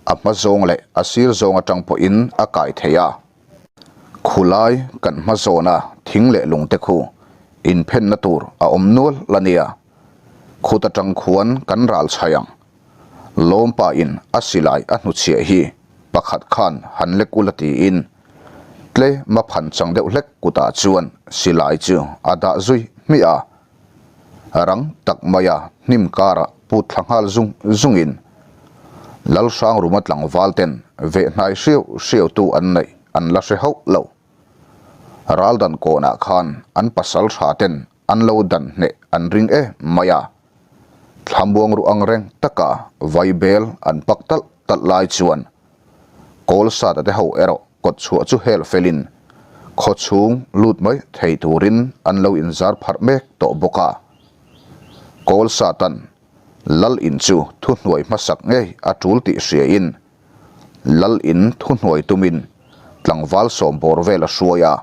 a hma zawng leh a sir zawng atang pawhin a kai thei a. Khulai kan hma zawna thing leh lungte khu inphenna tur a awm nual la nia. Khut atang khuan kan ral chhai ang. Lawmpa in a silai a hnuchhiah hi pakhat khan han lek ula tiin tlema phan chang deuh hlek kutah chuan silai chu a dah zui hmiah a. Rang tak maia hnim karah put thla nghal zung zungin Lalhrangruma tlangval ten vehhnai hriau hriau tu an neih an la hre hauh lo. Raldan kawnah khan an pasal tha ten an lo dan hneh an ring e mai a. Thlamuang ruh ang reng taka vaibel an pak talh talh lai chuan Kawlsata te ho erawh kawt chhuah chu hel felin khaw chhung lut mai thei turin an lo inzar pharh mek tawh bawk a. Kawlsatan Lal in chu thuhnuai hmasak ngei a tul tih hriain Lal in thuhnuai tumin tlangval sawmbawr vel a hruai a.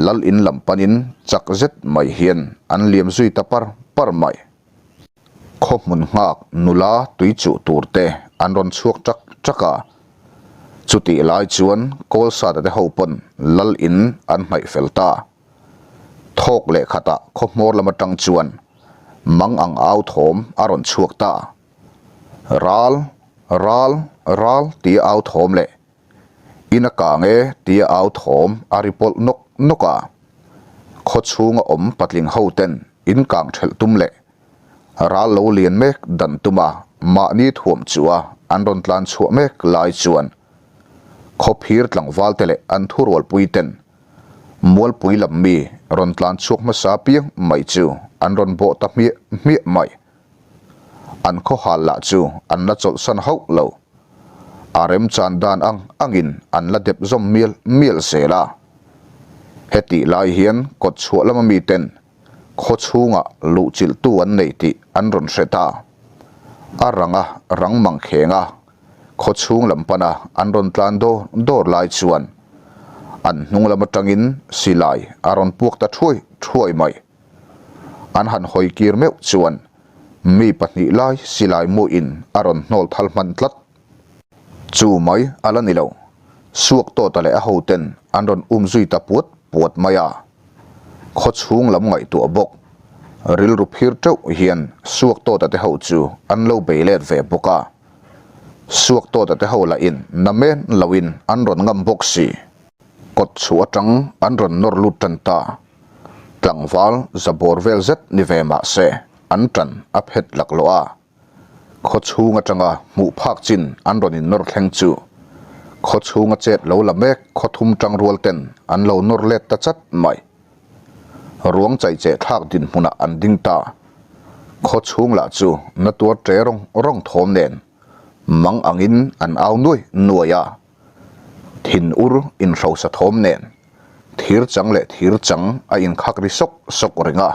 Lal in lam panin chak zet mai hian an liam zui ta par par mai. Khaw hmun nghak nula tui chuh tur te an rawn chhuak ṭak ṭak a. Chutih lai chuan Kawlsata te ho pawn Lal in an hnaih fel ta. Thawk leh khatah khaw hmawr lam atang chuan mang ang au thawm a rawn chhuak ta. Ral, ral, ral tia au thawm leh In a kang e tia au thawm a ri pawlh nawk nawk a. Khaw chhunga awm patling ho ten in kang thelh tum leh ral lo lian mek dan tuma mahni thuam chu a an rawn tlan chhuah mek lai chuan khaw phir tlangval te leh an thurualpui ten mualpui lam mi rawn tlan chhuak hmasa piang mai chu an rawn bawh ta hmiah hmiah mai. An khawhal lah chu an la chawlhsan hauh lo. A remchan dan ang angin an la dep zawm mial mial zel a. Hetih lai hian kawt chhuah lama miten khaw chhungah luhchilhtu an nei tih an rawn hre ta. A ranga rang mang kheng a, khaw chhung lam pana an rawn tlan dawr dawr lai chuan an hnung lam atangin silai a rawn puak ta thuai thuai mai. An han hawi kir meuh chuan mi pahnih lai silai muin a rawn hnawl thal hman tlat. Chu mai a la ni lo, Suak Tawta leh a hoten an rawn um zui ta puat puat mai a. Khaw chhung lam ngaihtuah bawk, rilru phir teuh hian Suak Tawta te ho chu an lo bei let ve bawk a. Suak Tawta te ho lahin na men loin an rawn ngam bawk si. Kawt chhuah atang an rawn nawr lut tan ta. Tlangval za bawr vel zet ni ve mah se an tan a phet laklawh a. Khaw chhung atanga hmuh phak chin an rawn innawr thleng chu khaw chhunga chet lo la mek khaw thum tang rual ten an lo nawr let ta chat mai. Ruang chaicheh thlak dinhmunah an ding ta. Khaw chhung lah chu na tuar ṭe rawng rawng thawm nen mang angin an au nuai nuai a. Thin ur inhrosa thawm nen thir chang leh thir chang a inkhak ri sawk sawk reng a.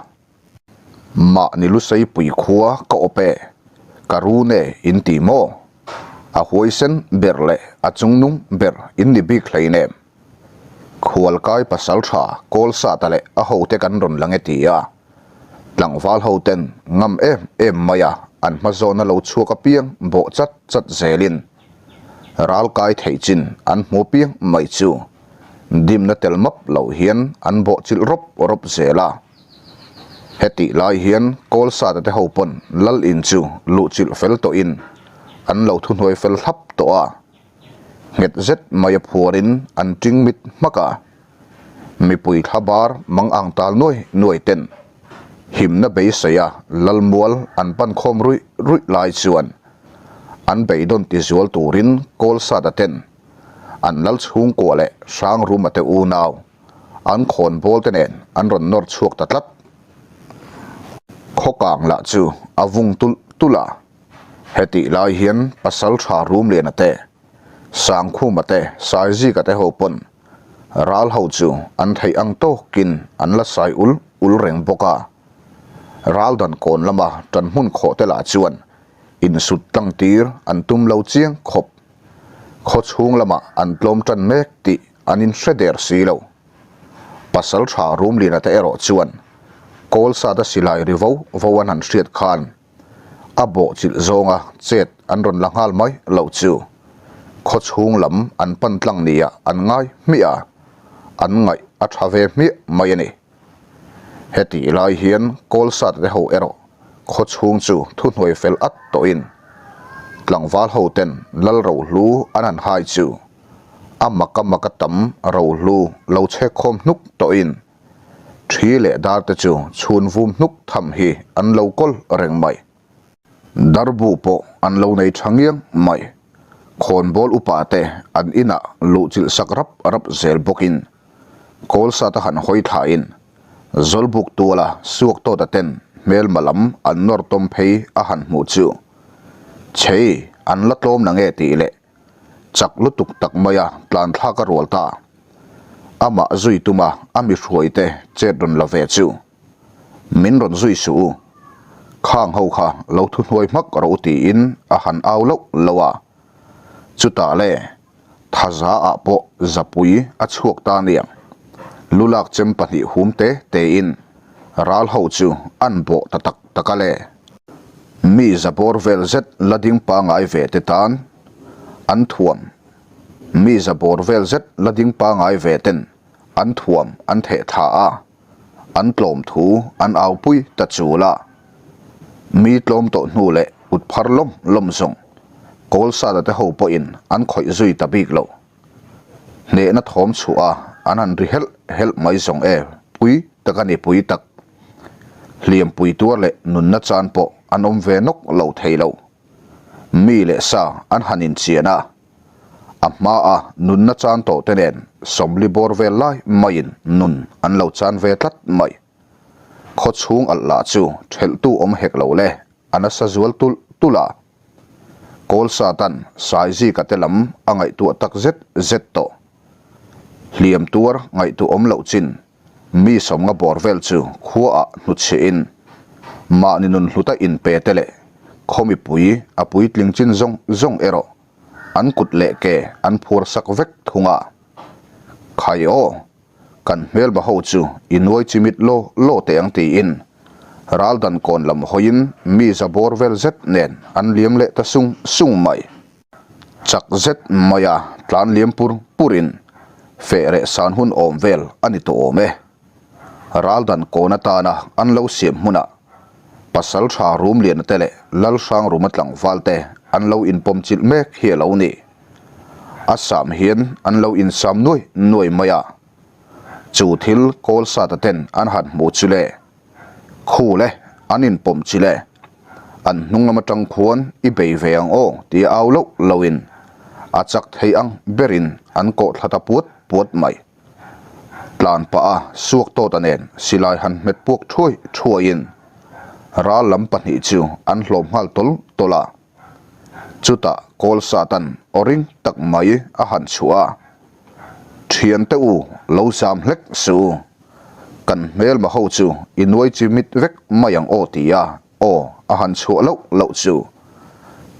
Mahni Luseipui khua ka awp e, ka run e in ti maw? A huaisen ber leh a chungnung ber in ni bik hleinem. Khualkai pasal tha Kawlsata leh a hote kan rawn lang e ti a, tlangval hoten ngam em em mai a an hmazawna lo chhuak apiang bawh chat chat zelin Ral kai theih chin an hmu piang mai chu dimna tel map loh hian an bawh chilh rawp rawp zel a. Hetih lai hian Kawlsata te ho pawn Lal in chu luh chilh fel tawhin an lo thuhnuai fel thlap tawh a. Nghet zet mai a phuarin an ting mit hmak a. Mipui thla bar mang ang tal nuai nuai ten himna beisei a Lalmual an pan khawm ruih ruih lai chuan an beidawn ti zual turin Kawlsata ten an lal chhungkua leh Hrangruma te unau an khawn bawl te nen an rawn nawr chhuak ta tlat. Khawkang lah chu a vung tulh tulh a, hetih lai hian Pasaltha Rumliana te, Sangkhuma te, Saizika te ho pawn ral ho chu an theih ang tawkin an la sai ul ul reng bawk a. Ral dan kawn lama tan hmun khawh te lah chuan insut tlang tir an tum lo chiang khawp. Khaw chhung lamah an tlawm tan mek tih an inhre der si lo. Pasal tha Rumliana te erawh chuan. Kawlsata silai ri vo vo an han hriat khan a bawh chilh zawnga chet an rawn la nghal mai loh chu khaw chhung lam an pan tlang nia an ngai hmiah a, an ngaih a tha ve hmiah mai a ni. Hetih lai hian Kawlsata te ho erawh khaw chhung chu thuhnuai fel at tawhin tlangval ho ten lal rohlu an han hai chu a mak a mak a tam rohlu lo chhek khawm hnuk tawhin Thi leh dar te chu chhun vum hnuk tham hi an lo kawl reng mai. Darbu pawh an lo nei tha ngiang mai. Khawnbawl upa te an inah luh chilh sak rap rap zel bawkin Kawlsata han hawi thlain Zawlbuk tuala suak tawta ten hmelma lam an nawr tawm phei a han hmuh chu Chei an la tlawm na nge tih leh Chak lutuk tak maia tlan thlak a rual ta. Amah zui tuma a mi hruaite chet rawn la ve chu. Min rawn zui suh u. Khang ho kha lo thuhnuai hmak rawh u tiin a han au loh loh a. Chutah le, thaza ah pawh zapui a chhuak ta niang. Lulak chem pahnih hum te tein ral ho chu an bawh ta tak tak a le. Mi zabawr vel zet la ding pangai ve te tan an thuam Mi zabawr vel zet la ding pangai ve ten an thuam an theh thla a, an tlawm thu an au pui ta chul a. Mi tlawm tawh hnu leh kut phar lawm lawm zawng Kawlsada te ho pawhin an khawih zui ta bik lo. Hnehna thawm chhuah a an han ri helh helh mai zawng e, pui tak a ni pui tak. Hliampui tuar leh nunna chan pawh an awm ve nawk lo thei lo. Mi leh sa an han inchian a, a hmaa nunna chan tawh te nen sawmli bawr vel lai maiin nun an lo chan ve tlat mai. Khaw chhung alh lah chu thelhtu awm hek lo le, a nasa zual tulh tulh a. Kawl Satan Saizika te lam a ngaihtuah tak zet zet tawh. Hliam tuar ngaihtuah awm loh chin mi sawmnga bawr vel chu khuaah hnutchhiahin mahni nun hluta inpe te leh khaw mipui a puitling chin zawng zawng erawh an kut leh ke an phuar sak vek thung a. Khai aw! Kan hmelba ho chu i nuai chimit law law teh ang tiin raldan kawn lam hawiin mi za bawr vel zet nen an liam leh ta sung sung mai. Chak zet maia tlan liam pur purin feh reh san hun awm vel a ni tawh awm e. Raldan kawn atana an lo siam hmunah pasal tha Rumliana te leh Lalhrangruma tlangval te an lo inpawm chilh mek hi a lo ni. A sam hian an lo insam nuai nuai mai a, chu thil kawl sata ten an han hmuh chu le, khu le, an inpawm chi le, an hnung lam atang khuan i bei ve ang aw tia au loh lohin a chak thei ang berin an kawh thla ta puat puat mai. Tlan pah a suak tawta nen silai han hmet puak thuai thuaiin ral lam pahnih chu an hlawm nghal tawl tawl a. Chutah kawl Satan aw ring tak mai a han chhuah a, Thiante u, lo zam hlek suh u. Kan hmelma ho chu i nuai chi mit vek mai ang aw ti a aw a han chhuah loh loh chu.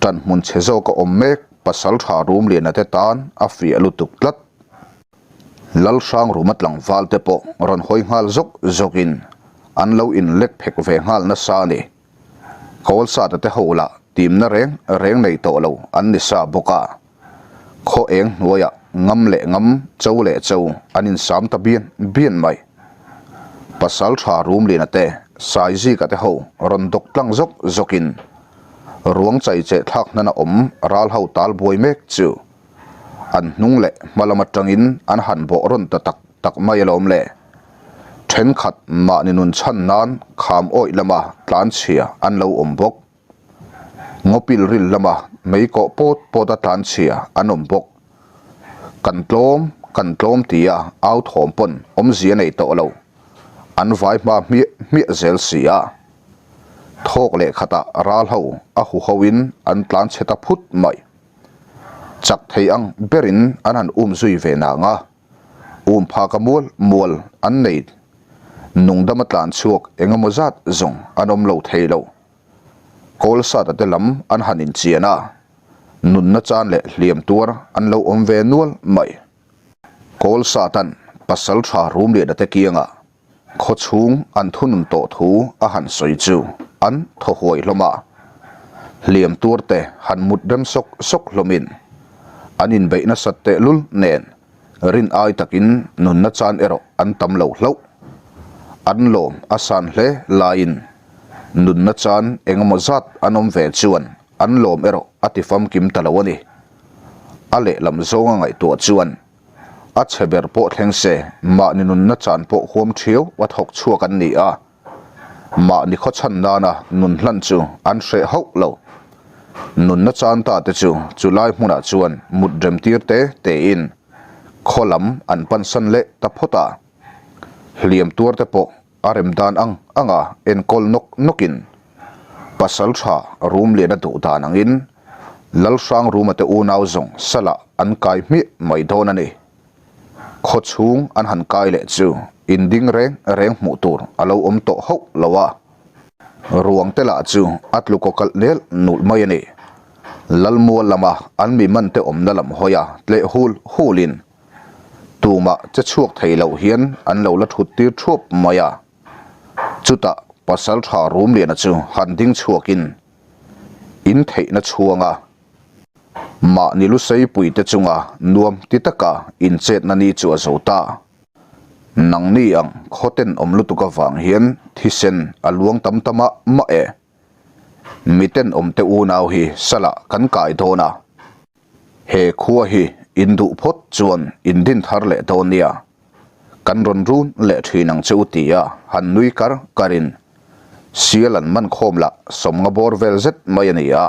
Tan hmun chhe zawk a awm mek pasal tha Rumliana te tan a fiah lutuk tlat. Lalhrangruma tlangval te pawh rawn hawi nghal zawk zawkin an lo inlek phek ve nghal nasa a ni. Kawlsata te ho lah timna reng reng nei tawh lo an ni sa bawk a, khaw eng hnuaiah ngam leh ngam, cho leh cho an insam ta bian bian mai. Pasal tha Rumliana te, Saizika te ho rawn dawk tlang zawk zawkin ruang chai cheh thlak hnana awm ral ho tal buai mek chu an hnung leh hma lam atangin an han bawh rawn ta tak tak mai alawm le. Thenkhat mahni nun chhan nan kham awih lama tlanchhia an lo awm bawk. Ngawpil ril lama mei kawh pawt pawta tlanchhia an awm bawk. Kan tlawm, kan tlawm tia au thawm pawn awmzia nei tawh lo. An vai hma hmiah hmiah zel si a. Thawk leh khatah ral ho a hu hoin an tlanchhe ta phut mai. Chak thei ang berin an han um zui ve nang a, um phaka mual mual an nei. Nungdama tlan chhuak eng emaw zat zawng an awm lo thei lo. Kawlsata te lam an han inchian a, nunna chan leh hliam tuar an lo awm ve nual mai. Kawlsatan pasal tha Rumliana te kiangah. Khawchhung an thunun tawh thu a han sawi chu an thaw huai hlawm a. Hliam tuar te han mut rem sawk sawk hlawmin an inbeih nasat tehlul nen rin ai takin nunna chan erawh an tam lo hlauh. An lawm a san hle laiin nunna chan engemaw zat an awm ve chuan an lawm erawh a ti famkim ta lo a ni. A lehlam zawnga ngaihtuah chuan a chhe ber pawh thleng se mahni nunna chan pawh huam thiau a thawk chhuak an ni a, mahni khawchhan nana nun hlan chu an hreh hauh lo. Nunna chan ta te chu chulai hmunah chuan mut rem tir te tein khaw lam an pansan leh ta phawt a, hliam tuar te pawh A rem dan ang anga enkawl nawk nawkin pasal tha rum lian a duh dan angin Lalhrang Ruma te unau zawng salah an kai hmiah mai dawn a ni. Khaw chhung an han kai leh chu inding reng reng hmuh tur a lo awm tawh hauh lo a. Ruang te lah chu a tlu kaw kalh nel nulh mai a ni. Lalmual lama an mi man te awmna lam hawia tleh hul hulin Tumah che chhuak thei loh hian an lo la thut tir thuap mai a. Chutah pasal tha Rumliana chu han ding chhuakin in theihna chhuanga mahni lusei puite chunga nuam ti taka inchetna ni chu a zo ta. Nangni ang khawten awm lutuk avang hian thisen a luang tam ta mah mah e. Miten awmte unau hi salah kan kai dawn a. He khua hi in duh phawt chuan in din thar leh dawn nia, kan rawn run leh thin ang che u tia han nui kar karin sial an man khawm lah sawmnga bawr vel zet mai a ni a.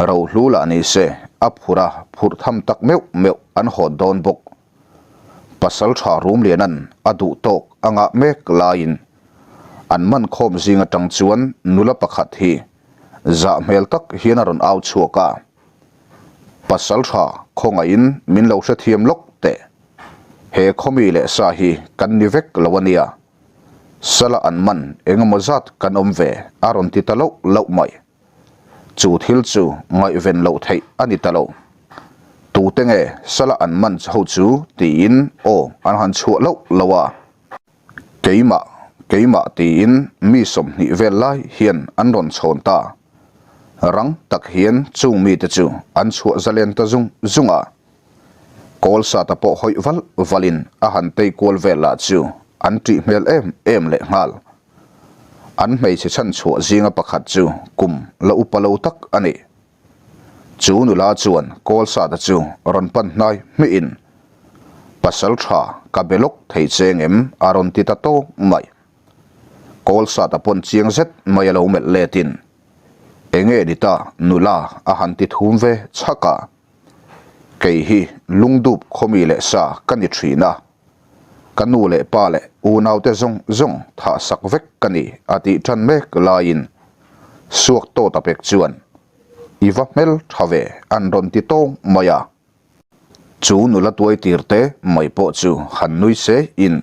Rohlu lah ni se a phur a phurh tham tak meuh meuh an hawt dawn bawk. Pasal tha Rumlianan a duh tawk a ngah mek laiin an man khawm zing atang chuan nula pakhat hi zah hmel tak hian a rawn au chhuak a. Pasal tha khawngaihin min lo hrethiam lawk teh. He khawmi leh sa hi kan ni vek lo a nia. Sala an man engemaw zat kan awm ve a rawn ti ta loh loh mai. Chu thil chu ngaihven loh theih a ni ta lo. Tute nge sala an man ho chu tiin aw an han chhuah loh loh a. Keimah, keimah tiin mi 20 vel lai hian an rawn chhawn ta. Rang tak hian chung mite chu an chhuah zalen ta zung zung a. Kawlsata pawh hawih val valin a han tei kual vel lah chu an ṭih hmel em em lehnghal. An hmeichhe chhan chhuah zinga pakhat chu kum la upa lo tak a ni. Chu nula chuan Kawlsata chu rawn pan hnai hmihin, Pasal tha ka be lawk thei che ngem a rawn ti ta tawk mai. Kawlsata pawn chiang zet mai a lo melh letin, Enge ni ta nula a han ti thum ve chhak a. Kei hi lungdup khawmi leh sa ka ni thin a. Ka nu leh pa leh unaute zawng zawng thah sak vek ka ni a tih tan mek laiin Suak tawt a pek chuan i va hmel tha ve an rawn ti tawng mai a. Chu nula tuai tir te mai pawh chu han nui se in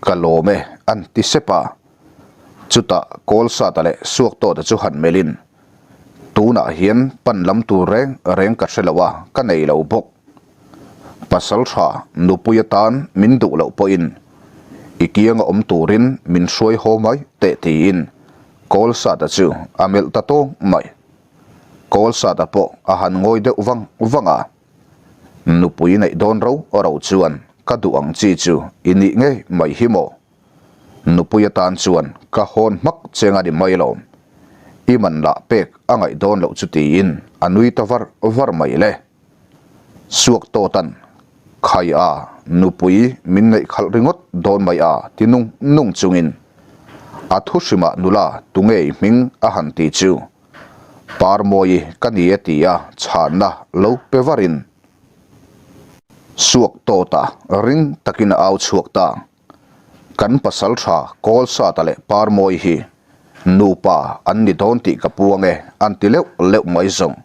ka lawm e an ti sep a. Chutah Kawlsata leh Suak tawta chu han melhin tunah hian pan lam tur reng reng ka hre lo a ka nei lo bawk. Pasal tha nupui atan min duh loh pawhin i kianga awm turin min hruai haw mai teh tiin Kawlsata chu a melh ta tawng mai. Kawlsata pawh a han ngawi deuh vang vang a, Nupui neih dawn ro ro chuan ka duh ang chi chu i nih ngei mai hi maw? Nupui atan chuan ka hawn hmak cheng a ni mai lawm. I man lah pek a ngaih dawn loh chu tiin a nui ta var var mai le. Suak tawtan khai a nupui min ngaih khalh ringawt dawn mai a ti nung nung chungin a thu hrimah nula tunge i hming a han ti chu Parmawi ka ni e tia chhanna lo pe varin Suak tawta ring takin a au chhuak ta. Kan pasal tha Kawlsata leh Parmawi hi nupa an ni dawn tih ka puang e an ti leuh leuh mai zawng.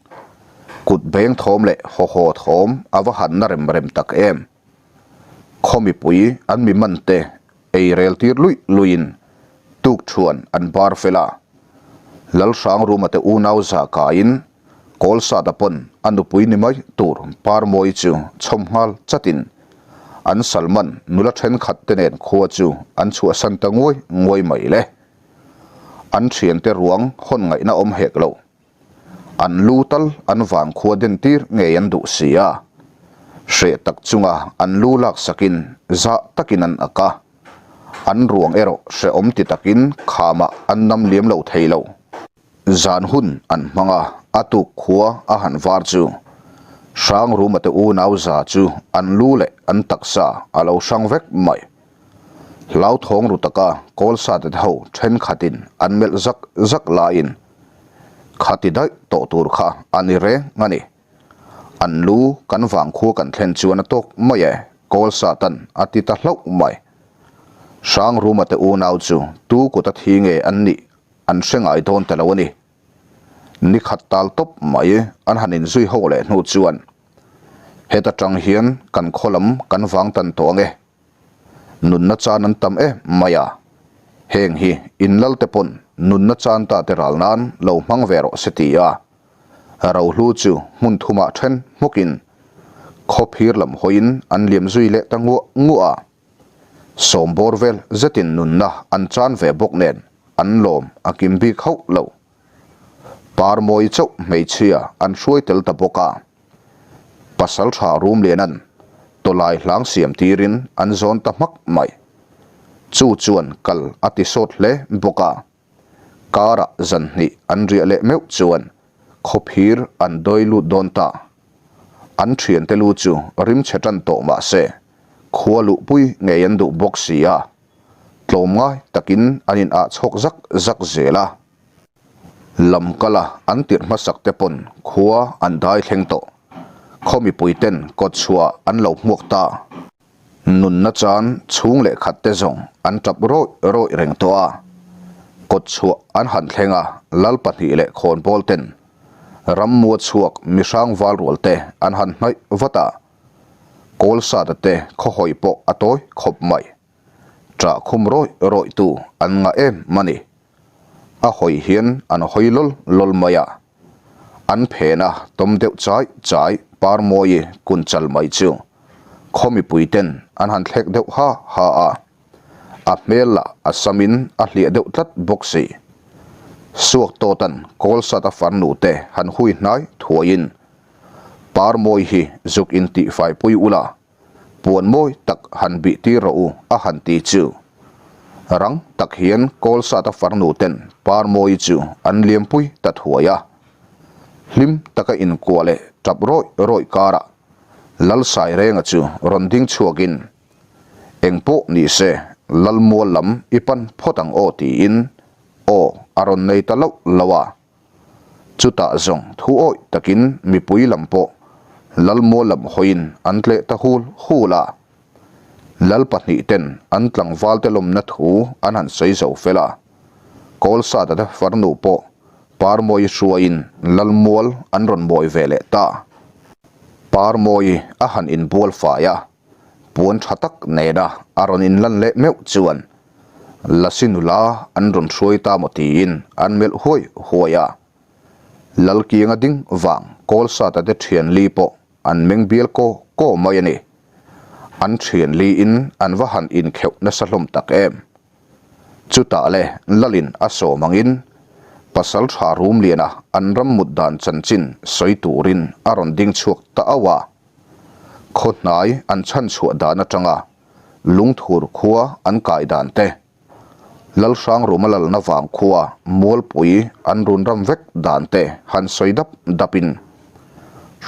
Kut beng thawm leh haw haw thawm a va han na rem rem tak em. Khaw mipui an mi man te ei rel tir luih luihin tuk thuan an bar fel a. Lalhrang Ruma te unau za kaiin Kawlsata pawn a nupui ni mai tur Parmawi chu chhawm nghal chatin. An salman nula thenkhat te nen khua chu an chhuahsan ta nguai nguai mai le. An thiante ruang hawn ngaihna awm hek lo. An lu tal an vang khua den tir ngei an duh si a. Hreh tak chunga an lu lak sakin zah takin an ak a. An ruang erawh hrehawm ti takin khamah an nam liam lo thei lo. Zan hun an hmang a, a tuk khua a han var chu Hrangruma te unau za chu an lu leh an taksa a lo hrang vek mai. Hlauthawng ru taka Kawlsate te ho thenkhatin an melh zak zak laiin khati daih tawh tur kha a ni reng a ni. An lu kan vangkhua kan thlen chuan a tawk mai e, Kawlsatan a ti ta hlauh mai. Hrangruma te unau chu tu kuta thi nge an nih an hre ngai dawn ta lo a ni. Ni khat tal tawp mai an han inzui ho leh hnu chuan heta tang hian kan khaw lam kan vang tan tawh ang e. Nunna chan an tam em mai a, heng hi inlal te pawn nunna chan ta te ral nan lo hmang ve rawh se ti a, rohlu chu hmun thumah then hmukin khaw phir lam hawiin an liam zui leh ta nguah nguah a. Sawm bawr vel zetin nunna an chan ve bawk nen an lawm a kim bik hauh lo. Parmawi chauh hmeichhia an hruai tel ta bawk a. Pasal tha Rumlianan tawlai hlang siam tirin an zawn ta hmak mai. Chu chuan kal a ti sawt hle bawk a. Karah zan hnih an riah leh meuh chuan khawphir an dawi lut dawn ta. An thiante lu chu rim chhe tan tawh mah se Khua luhpui ngei an duh bawk si a, tlawmngai takin an in ah chhawk zak zak zel a. Lam kala an tirh hmasak te pawn khua an dai thleng tawh. Khaw mipui ten kawt chhuah an lo hmuak ta. Nunna chan chhung leh khat te zawng an tap rawih rawih reng tawh a. Kawt chhuah an han thleng a, lal pahnih leh khawnbawl ten rammua chhuak mihrang val rual te an han hnaih vat a. Kawlsata te khawhawi pawh a tawi khawp mai. Ṭah khum rawih rawih tu an ngah em a ni. A hawi hian an hawi lawl lawl mai a. An phena tawm deuh chai chai Parmawi kun chal mai chu khaw mipui ten an han thlek deuh ha ha a. A hmel lah a samin a hliah deuh tlat bawk si. Suak tawtan Kawlsata farnu te han hui hnai thuaiin Parmawi hi zuk in tih faipui ula, puan mawi tak han bih tir rawh u a han ti chu. Rang tak hian Kawlsata farnu ten Parmawi chu an liampui ta thuai a. Hlim taka inkuah leh tap rawih rawih karah Lalsairenga chu rawn ding chhuakin, Engpawh ni se Lalmual lam i pan phawt ang aw tiin aw a rawn nei ta loh loh a. Chutah zawng thu awih takin mipui lam pawh Lalmual lam hawiin an tleh ta hul hul a. Lal pahnihten an tlangvalte lawmna thu an han sawi zo fel a. Kawlsata te farnu pawh Parmawi hruaiin Lalmual an rawn mawi ve leh ta. Parmawi a han inbual fai a, puan tha tak nena a rawn inlan leh meuh chuan Lasi nula an rawn hruai ta maw tiin an melh huai huai a. Lalkianga ding vang Kawlsata te thian li pawh an meng bial kaw kaw mai a ni. An thian liin an va han inkheuh nasa hlawm tak em. Chutah le Lalin a sawm angin Pasal tha Rumliana an ram mut dan chanchin sawi turin a rawn ding chhuak ta auh a. Khaw hnai an chhan chhuah dan atanga Lungthur khua an kai dan te, Lalhrangruma lalna vang khua Mualpui an run ram vek dan te han sawi dap dap in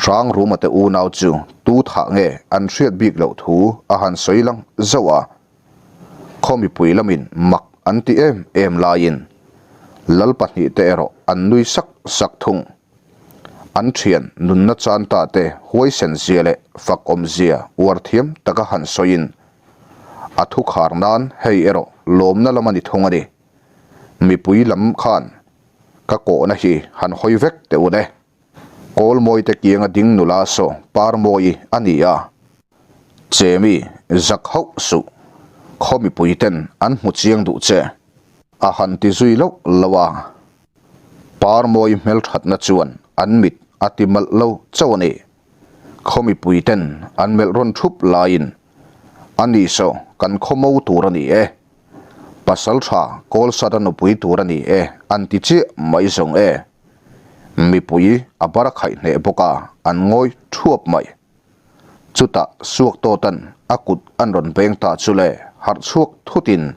Hrangruma te unau chu tu thah nge an hriat bik loh thu a han sawi lang zauh a, khaw mipui lamin mak an ti em em laiin Lal pahnihte erawh an nui sak sak thung. An thian nunna chan ta te huaisen zia leh fak awm zia uar thiam taka han sawiin a thu khar nan hei erawh lawmna lam a ni thung a ni. Mipui lam khan ka kawhna hi han hawi vek teh un e. Kawlmawi te kianga ding nula saw Parmawi a ni a. Chemi zak hauh suh khaw mipui ten an hmu chiang duh che a han ti zui loh loh a. Parmawi hmelthatna chuan an mit a ti malh lo chauh a ni. Khaw mipui ten an melh rawn thup laiin. A ni saw, kan khaw mo tur a ni e. Pasaltha Kawlsata nupui tur a ni e an ti chiah mai zawng e. Mipui a bar a khaih hneh bawk a, an ngawi thuap mai. Chutah Suaktawtan a kut an rawn beng ta chu le, harh chhuak thutin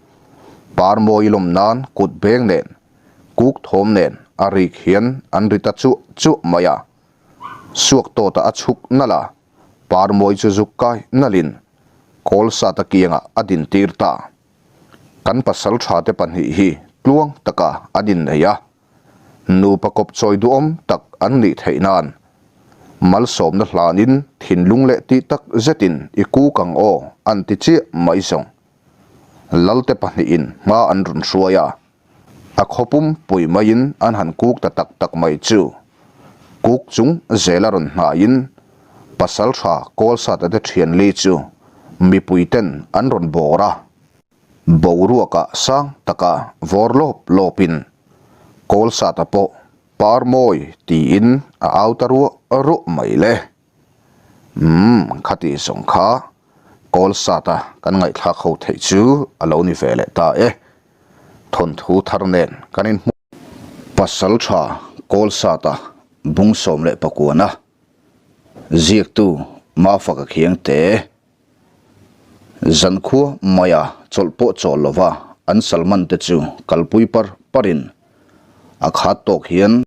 Parmawi lawm nan kut beng nen, kuk thawm nen a rik hian an ri ta chuah chuah mai a. Suaktawta a chhuk nalh a, Parmawi chu zuk kai nalhin Kawlsata kiangah a dintir ta. Kan pasal thate pahnih hi tluang taka an innei a, nupa kawp chawi duhawm tak an nih theih nan malsawmna hlanin thinlung leh tih tak zetin i kuk ang aw an ti chiah mai zawng. Lalte pahnihin hma an rawn hruai a, A khaw pum pui maiin an han kuk ta tak tak mai chu. Kuk chung zel a rawn hnaiin Pasaltha Kawlsata te thian li chu mipui ten an rawn bawr a. Boruakah sang taka vawr lawp lawpin Kawlsata pawh par mawi tiin a au ta ruah ruah mai le. Umm khati zawng kha Kawlsata kan ngaihthlak ho theih chu a lo ni ve leh ta e. Thawnthu thar nen kan inhmu. Pasal tha Kawlsata bung 19 a ziaktu Mafaka Khiangte zankhua maia chawlh pawh chawl lova an salman te chu kalpui par parin a khat tawk hian.